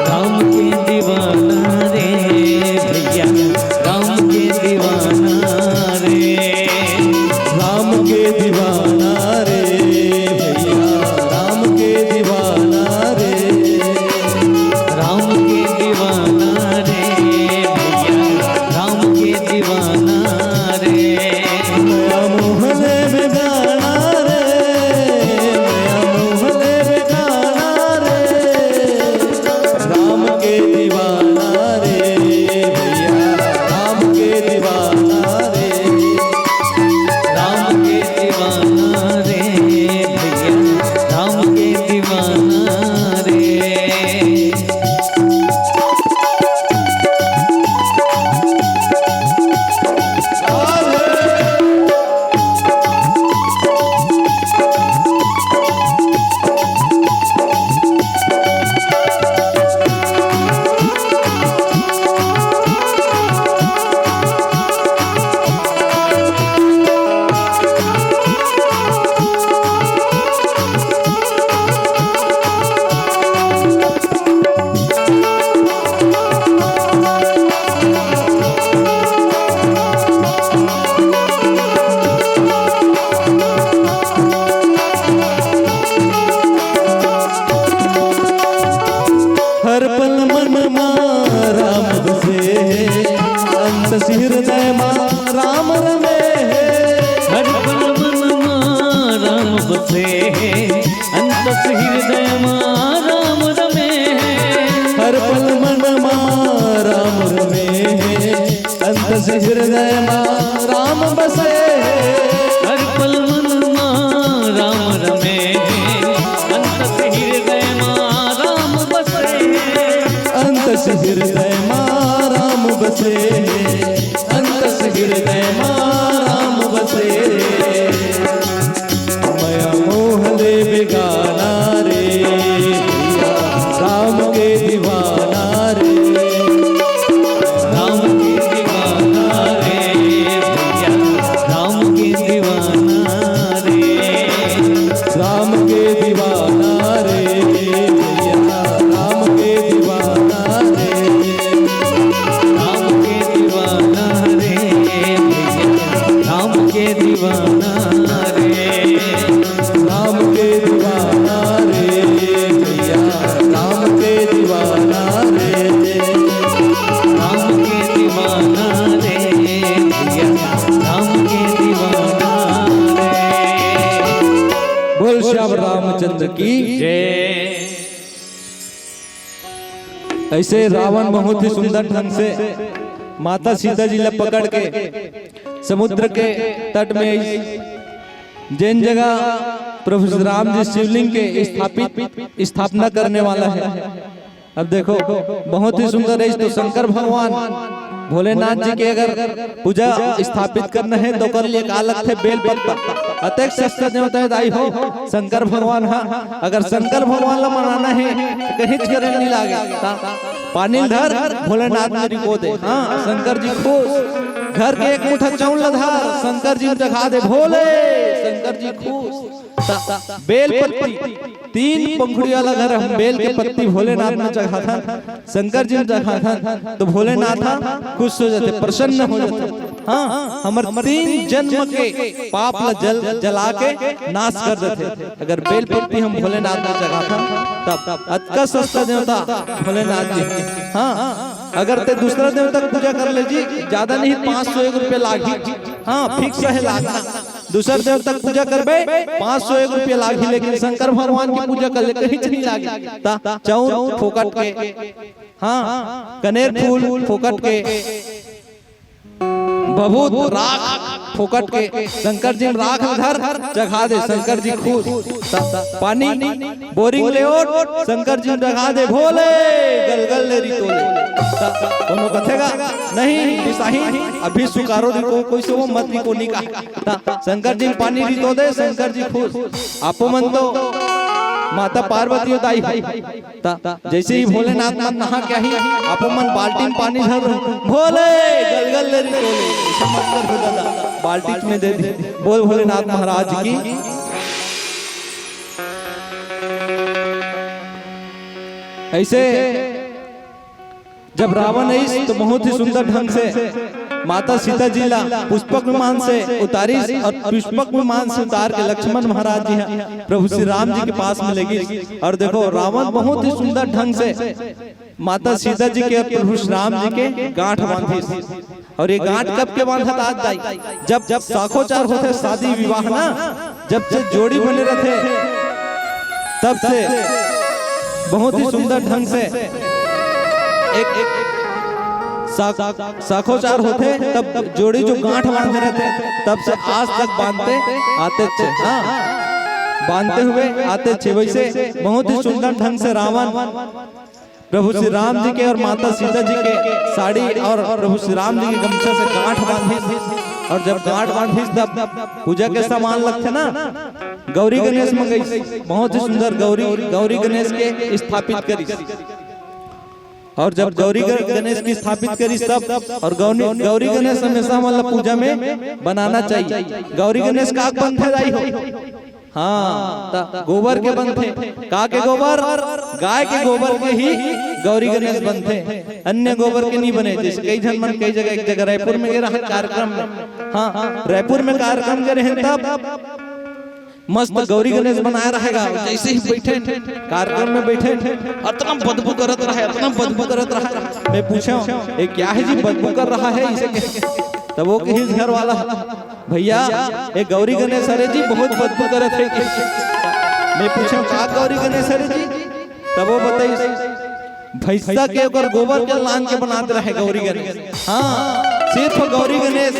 राम के दीवाना रे भैया, राम के दीवाना रे, राम के दीवाना रे भैया, राम के दीवाना रे, राम के दीवाना रे भैया, राम के दीवाना रे। मया मोहले में गाना रे, मया मोहले में गाना रे, राम के दीवाना रे भैया, राम के दीवाना रे, राम के दीवाना रे भैया, राम के दीवाना रे। हर पल मन मा राम बसे, अंतस हृदय मा राम रमे। हर पल मन मा राम बसे, अंतस हृदय मा राम रमे। हर पल मन मा राम रमे, अंतस हृदय मा राम बसे। हृदय मा राम बसे, अंतस हृदय मा राम बसे। मया मोह ले बेगाना रे, भैया राम के दीवाना रे। राम के दीवाना रे, भैया राम के दीवाना रे। राम के दीवाना रे भैया, राम के दीवाना रे। राम के दीवाना रे भैया, राम के दीवाना रे। राम के दीवाना रे भैया, राम के दीवाना रे। राम के दीवाना रे भैया, राम के दीवाना रे। बोल श्याम रामचंद्र की। जय। ऐसे रावण बहुत ही सुंदर ढंग से माता सीता जी ला पकड़ के समुद्र के तट में इस जेन जगह प्रभु श्री राम जी शिवलिंग के स्थापित, स्थापना करने वाला है। अब देखो, बहुत ही सुंदर है। तो शंकर भगवान भोलेनाथ जी के अगर पूजा स्थापित करना है तो ओकर लिए का लगथे? बेल पत्ता। अतेक सस्ता देवता है दाई हो शंकर भगवान हा। अगर शंकर भगवान ला मनाना है तो कहीं करे नहीं लागे। ता पानी ल धर, भोलेनाथ में रिको दे। हाँ, शंकर जी खुश। घर के एक मुठा चाउर ला धर, शंकर जी में चघा दे, भोले शंकर जी खुश। ता बेल पत्ती, तीन पंखुड़ी वाला घर हम बेल के पत्ती भोलेनाथ में चघाथन, शंकर जी में चघाथन, तो भोलेनाथ हा खुश हो जाथे, प्रसन्न हो जाथे। हाँ, हमर तीन जन्म के पाप ला जल, जला के नाश कर देथे। अगर बेल पत्ती हम भोलेनाथ में चघाथन, तब अतका सस्ता देवता भोलेनाथ जी। हाँ, अगर ते दूसरा देवता के पूजा कर ले जी, ज्यादा नहीं, पाँच सौ एक रुपया लागही। हाँ, फिक्स है लागना। दूसर देवता के पूजा करबे, पाँच सौ एक रुपया लागही, लेकिन शंकर भगवान की पूजा कर ले, कहीं नहीं लागे। ता चाउर फोकट के, हाँ, कनेर फूल फोकट के, भभूत राख फोकट के, शंकर जी में राख धर, चघा दे, शंकर जी खुश। ता पानी बोरिंग ले ओट, शंकर जी में चघा दे, भोले गलगल ले रितोले। ता कोनो कथेगा नहीं, बिसाही, अभी सुकारो रिको, कोई से वो मत रिको, नहीं कहा। ता शंकर जी पानी रितो दे, शंकर जी खुश। आपो मन तो माता पार्वती हो दाई हो। ता जैसे ही भोलेनाथ मन नहा के आही, आपो मन बाल्टी में पानी धर, भोले गलगल ले रितोले। ऐसा मत कर हो दादा, बाल्टी में दे दी। बोल भोलेनाथ महाराज की। ऐसे जब रावण आइस तो बहुत ही सुंदर ढंग से माता सीता जी ला पुष्पक विमान से उतारिस और पुष्पक विमान से उतार के लक्ष्मण महाराज जी ह प्रभु श्री राम जी के पास में ले गिस। और देखो, रावण बहुत ही सुंदर ढंग से माता सीता जी के और प्रभु श्री राम जी के गांठ बांधिस। और ये गांठ कब के बांधत आज दाई? जब, जब साखोचार होथे, शादी विवाह ना, जब से जोड़ी बने रहथे, तब से बहुत ही सुंदर ढंग से एक, एक सा-, साखोचार होथे, तब जोड़ी जो गांठ बांधे रहथे, तब से आज तक बांधते आते थे। हाँ, बांधते हुए आते थे। वैसे बहुत ही सुंदर ढंग से रावण प्रभु श्री राम जी के और माता सीता जी के साड़ी और प्रभु श्री राम जी के गमछा से गांठ बांधिस। और जब गांठ बांधिस, तब पूजा के सामान लगथे ना, गौरी गणेश मंगइस, बहुत ही सुंदर गौरी, गौरी गणेश के स्थापित करिस। और जब गौरी ग-, गणेश की स्थापित करिस तब, और गौरी, गौरी गणेश हमेशा हमन ला पूजा में बनाना चाहिए। गौरी गणेश का बनथे दाई हो? हाँ, त गोबर के बनथे। का के गोबर? गाय के गोबर के ही गौरी गणेश बनथे, अन्य गोबर के नहीं बने। जैसे कई झन मन कई जगह, एक जगह रायपुर में गे रहा कार्यक्रम में, हाँ, रायपुर में कार्यक्रम के रहे तब मस्त गौरी गणेश बनाए रहेगा। जैसे ही बैठे कार्यक्रम में बैठे, अतना बदबू करत रहे, अतना बदबू करत रहे। मैं पूछा, "ये क्या है जी, बदबू कर रहा है इसे?" तब वो कहिस घर वाला, "भैया, ये गौरी गणेश हरे जी, बहुत बदबू करत है।" मैं पूछा, "का गौरी गणेश हरे जी?" तब वो बताइस, भैंसा के ओकर गोबर के लान के बनात रहे गौरी गणेश। हाँ, सिर्फ गौरी गणेश,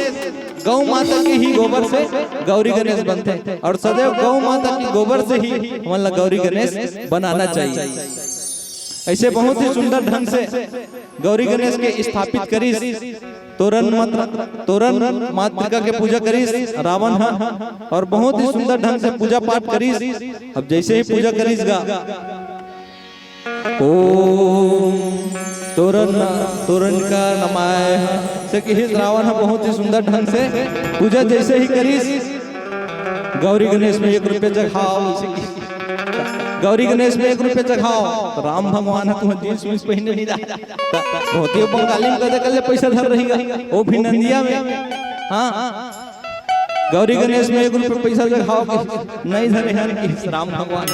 गौ माता के ही गोबर से गौरी गणेश बनथे। और सदैव गौ माता के गोबर से ही हमन ला गौरी गणेश बनाना चाहिए। ऐसे बहुत ही सुंदर ढंग से गौरी गणेश के स्थापित करिस। तोरण मंत्र, तोरण मातृका के पूजा करिस रावण ह, और बहुत ही सुंदर ढंग से पूजा पाठ करिस। अब जैसे ही पूजा करिस गा, ओम तोरण, तोरण का नमाय ह, से कहिस रावण ह। बहुत ही सुंदर ढंग से पूजा जैसे ही करिस, गौरी गणेश में एक रुपया चघाव, ऐसे कहिस। गौरी गणेश में एक रुपया चघाव, तो राम भगवान ह तुमन जींस वींस पहिने नहीं रहा। धोती अउ बंगाली में कदे कल्ले पैसा धर रही गा, वो भी नंदिया में। हाँ, गौरी गणेश में एक रुपया पैसा चघाव, नहीं धरे हन कि राम भगवान।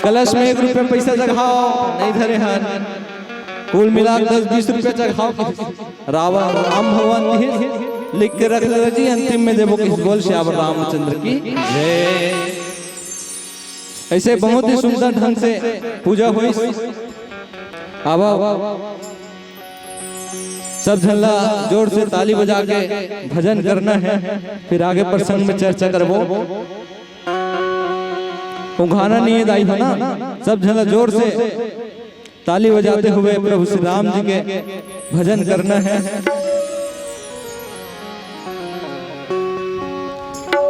कलश में एक रुपया पैसा चघाव, नहीं धरे हन। कुल मिला के दस बीस रुपया चघाव, रावण, राम भगवान कहिस, लिख के रख ले जी, अंतिम में देबो कहिस। बोल सियावर रामचंद्र की जय। ऐसे बहुत ही सुंदर ढंग से पूजा होइस। अब, अब सब झन ला जोर से ताली बजा के भजन करना है, फिर आगे प्रसंग में चर्चा करबो। उघाना नहीं है दाई हो ना, सब झन ला जोर से ताली बजाते हुए प्रभु श्री राम जी के भजन करना है।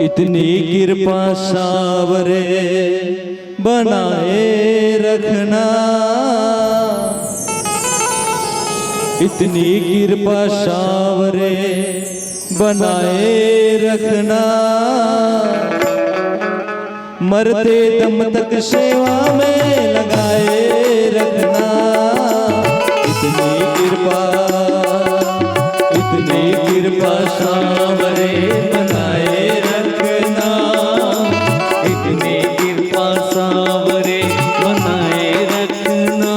इतनी कृपा सावरे बनाए रखना, इतनी कृपा सावरे बनाए रखना, मरते दम तक सेवा में लगाए रखना। इतनी कृपा, इतनी कृपा सावरे बनाए रखना, इतनी कृपा सावरे बनाए रखना,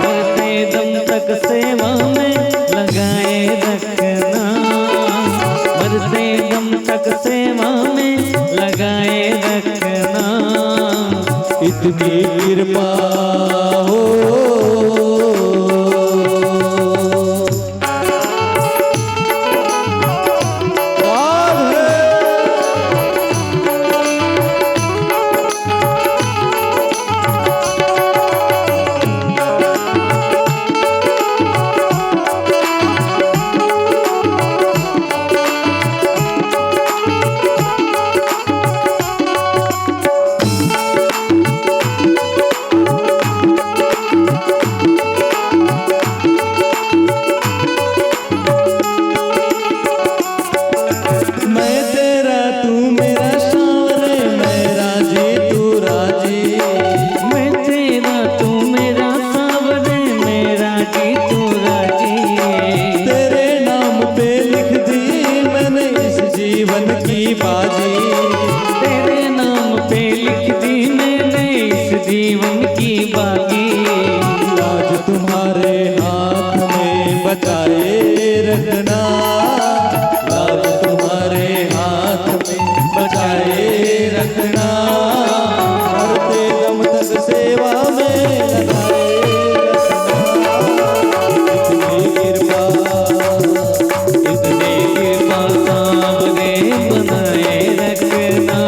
मरते दम तक सेवा में लगाए रखना, मरते दम तक सेवा में लगाए रखना। इतनी कृपा हो। मैं तेरा तू मेरा सावरे, मैं राजी तू राजी। मैं तेरा तू मेरा सावरे, मैं राजी तू राजी। तेरे नाम पे लिख दी मैंने इस जीवन की बाजी। तेरे नाम पे लिख दी मैंने इस जीवन की बाजी। लाज तुम्हारे हाथ में बचाए रखना, लाज तुम्हारे हाथ में बचाए रखना, मरते दम तक सेवा में लगाए रखना। इतनी कृपा, इतनी कृपा सावरे बनाए रखना,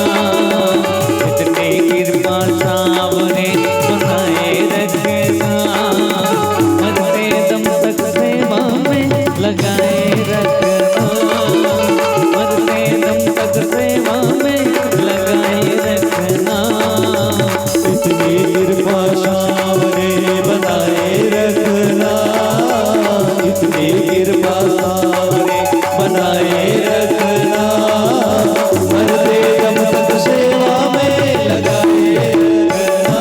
इतनी कृपा सावरे बनाए रखना, मरते दम तक सेवा में लगाए रखना, मरते दम तक सेवा में लगाए रखना। इतनी कृपा सावरे बनाए रखना, इतनी कृपा सावरे बनाए रखना, मरते दम तक सेवा में लगाए रखना।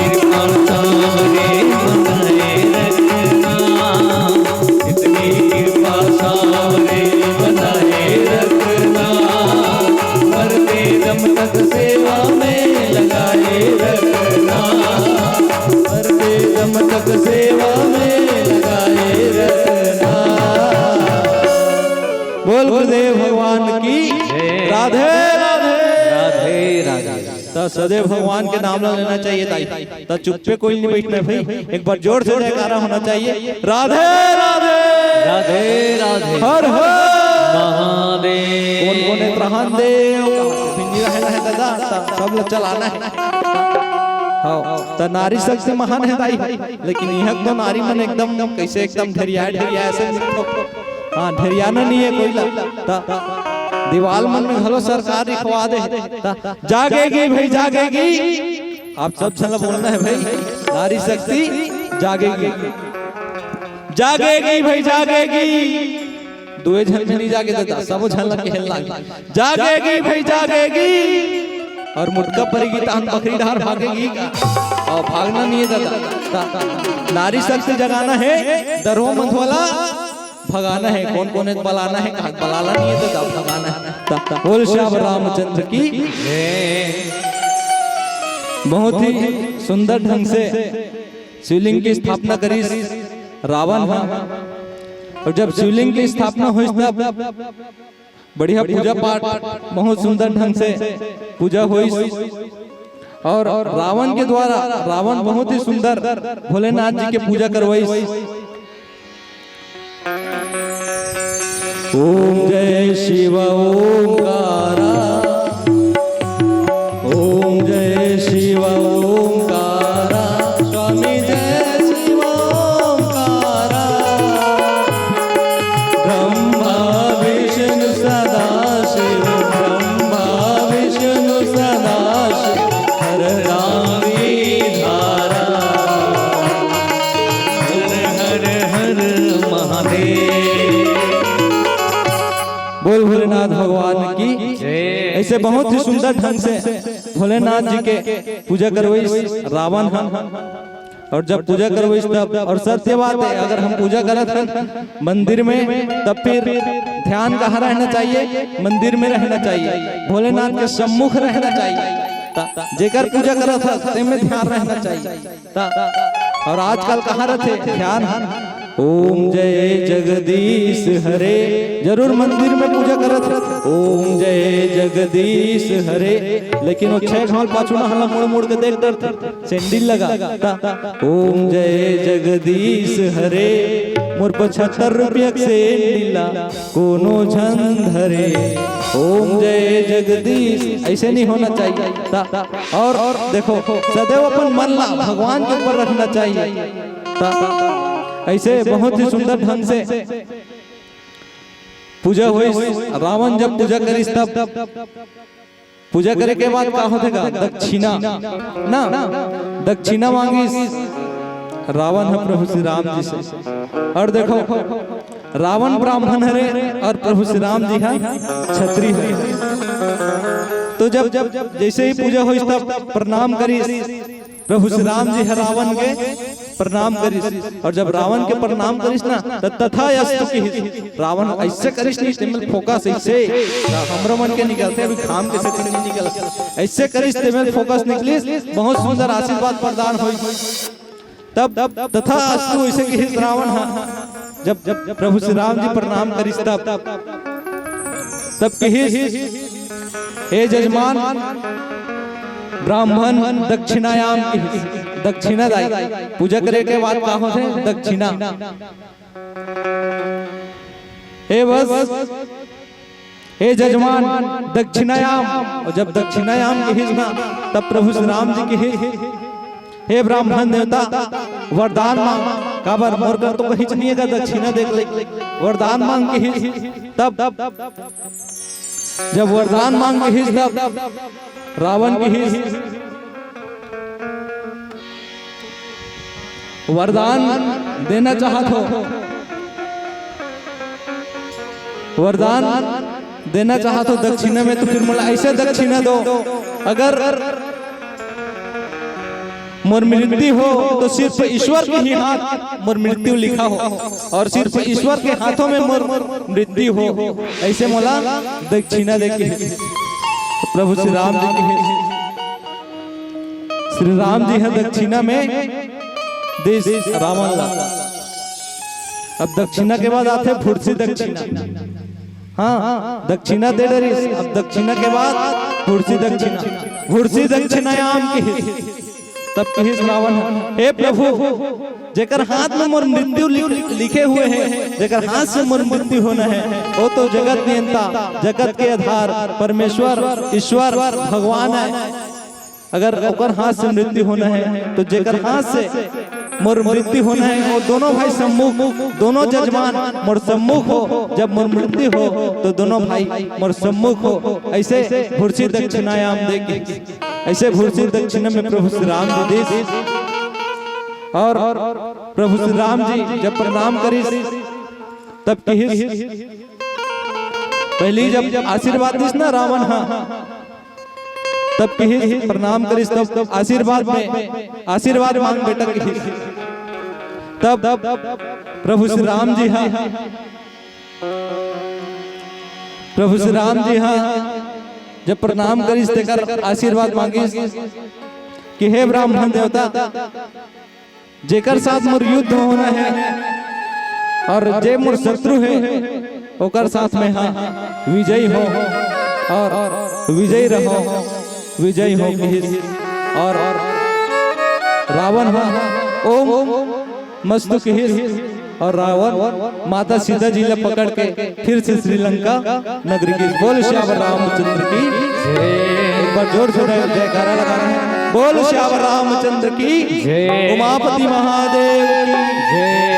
कृपा सावरे बनाए रखना, इतनी कृपा सावरे बनाए रखना, मरते दम तक सेवा में लगाए रखना, मरते दम तक सेवा में लगाए रखना। बोल गुरुदेव भगवान की। जय। राधे राधे। राधे राधे। तो सदैव भगवान के नाम ला लेना चाहिए ताई। तो चुप्पे कोई नहीं बैठना भाई, एक बार जोर से जयकारा होना चाहिए। राधे राधे। राधे राधे। हर हर कोन कोन हे त्रहान देव? बिन्नी रहना हे दादा, त सब ल चलाना हे। हाँ, त नारी शक्ति महान हे दाई, लेकिन इहाँ तो नारी मन एकदम कैसे एकदम ढेरिया ढेरिया ऐसे लिखो। हाँ, ढेरियाना नहीं है कोई ला। त दीवाल मन में घलो सरकार लिखवा दे। त जागेगी भाई जागेगी, आप सब झन ला बोलना है भाई, नारी शक्ति जागेगी, जागेगी भाई जागेगी। दुए झन में नहीं जागे दादा, सबो झन ला कहल लागे, जागेगी भाई जागेगी। और मुटका परेगी त हम बकरी डहार भागेगी का? और भागना नहीं है दादा। ता, ता, नारी शक्ति जगाना है, डरो मत वाला भगाना है। कोन कोन हे बलाना है, कहाँ बलाना नहीं है दादा, भगाना है। ता, ता, बोल श्याम रामचंद्र की। बहुत ही सुंदर ढंग से शिवलिंग की स्थापना करिस रावण हा। और जब शिवलिंग की स्थापना होइस तब बढ़िया पूजा पाठ, बहुत सुंदर ढंग से पूजा होइस। और रावण के द्वारा, रावण बहुत ही सुंदर भोलेनाथ जी के पूजा करवाइस। ओम जय शिव ओमकारा, ओम जय शिव ओमकारा, स्वामी जय शिव ओमकारा। ब्रह्मा विष्णु सदा शिव, ब्रह्मा विष्णु सदा शिव, हरदामी धारा। हर हर हर महादेव। बोल भोलेनाथ भगवान की। ऐसे बहुत ही सुंदर ढंग से भोलेनाथ जी के पूजा करवाइस रावण हा। और जब पूजा करवाइस तब, और सत्य बात है, अगर हम पूजा करत हन मंदिर में, तब फिर ध्यान कहाँ रहना चाहिए? मंदिर में रहना चाहिए, भोलेनाथ के सम्मुख रहना चाहिए। त-, जेकर पूजा करत हस, तेमे ध्यान रहना चाहिए। त-, और आजकल कहाँ रहते ध्यान? ओम जय जगदीश हरे, जरूर मंदिर में पूजा करत हस, ओम जय जगदीश हरे, लेकिन वो छह घाल पाछू ना हला मुड़ मुड़ के देख डरथे। सैंडिल लगा ता, ओम जय जगदीश हरे, मोर पचहत्तर रुपया के सैंडिल ला कोनो झन धरे। ओम जय जगदीश, ऐसे नहीं होना चाहिए। ता, और, और देखो, सदैव अपन मन ला भगवान के ऊपर रखना चाहिए। ता, ऐसे बहुत ही सुंदर ढंग से पूजा होइस। रावण जब पूजा करिस तब पूजा करे के बाद का होथे गा? दक्षिणा ना, दक्षिणा मांगिस रावण ह प्रभु श्री राम जी से। और देखो, रावण ब्राह्मण हरे और प्रभु श्री राम जी ह क्षत्रिय हरे। तो जब, जब जैसे ही पूजा होइस तब प्रणाम करिस प्रभु श्री राम जी ह रावण के प्रणाम करिस। और जब रावण के प्रणाम करिस ना, त तथा अस्तु किहिस। रावण ऐसे करिस नहीं, तेमन फोकस ऐसे, हमरो मन के निकलथे, अभी घाम के सेती नहीं निकल, ऐसे करिस, तेमन फोकस निकलिस, बहुत सुंदर आशीर्वाद प्रदान होइस। तब तथा अस्तु ऐसे किहिस रावण हा, जब, जब प्रभु श्री राम जी प्रणाम करिस तब, तब किहिस, हे जजमान, ब्राह्मण दक्षिणायाम किहिस, दक्षिणा दाई। पूजा करे के बाद का होथे? दक्षिणा। हे बस, हे जजमान, दक्षिणायाम। और जब दक्षिणायाम किहिस ना, तब प्रभु श्री राम जी किहिस, हे ब्राह्मण देवता, वरदान मांग। काबर मोर कर तो कहीं नहीं है दक्षिणा देख ले, वरदान मांग किहिस। तब जब वरदान मांग किहिस तब रावण किहिस, वरदान देना चाहत हो, वरदान देना चाहत हो दक्षिणा में, तो फिर मोला ऐसे दक्षिणा दो, अगर मोर मृत्यु हो तो सिर्फ ईश्वर के ही हाथ मोर मृत्यु लिखा हो, और सिर्फ ईश्वर के हाथों में मोर मृत्यु हो, ऐसे मोला दक्षिणा दे के। प्रभु श्री राम जी के, श्री राम जी ह दक्षिणा में दिस रावण ला। अब दक्षिणा के बाद आथे फुरसी दक्षिणा। हाँ, दक्षिणा दे डरिस, अब दक्षिणा के बाद फुरसी दक्षिणा। फुरसी दक्षिणायाम किहिस, तब किहिस रावण, हे प्रभु, जेकर हाथ में मोर मृत्यु लिख-, लिखे हुए है, जेकर हाथ से मोर मृत्यु होना है, वो तो जगत नियंता, जगत के आधार, परमेश्वर, ईश्वर, भगवान है। अगर ओकर हाथ से मृत्यु होना है, तो जेकर हाथ से मोर मृत्यु होना है, वो दोनों भाई सम्मुख, दोनों जजमान मोर सम्मुख हो, जब मोर मृत्यु हो, तो दोनों भाई मोर सम्मुख हो। ऐसे भूर्सी दक्षिणायाम दे के, ऐसे भूर्सी दक्षिणा में प्रभु श्री राम जी दीस। और प्रभु श्री राम जी जब प्रणाम करिस, तब किहिस, पहली जब आशीर्वाद दीस ना रावण हा, तब किहिस, प्रणाम करिस, तब आशीर्वाद में, आशीर्वाद मांग बेटा किहिस। तब प्रभु श्री राम जी हा, प्रभु श्री राम जी हा जब प्रणाम करिस, तेकर आशीर्वाद मांगिस कि हे ब्राह्मण देवता, जेकर साथ मोर युद्ध होना है और जे मोर शत्रु है, ओकर साथ में हा विजयी हो और विजयी रहो, विजयी हो किहिस। और रावण हा ओम मस्तु किहिस और रावण माता सीता जी ला पकड़ के फिर से श्रीलंका नगरी की। बोल सियावर रामचंद्र की। एक बार जोर से जय-, जयकारा लगाना है। बोल सियावर रामचंद्र की। जय। उमापति महादेव की। जय।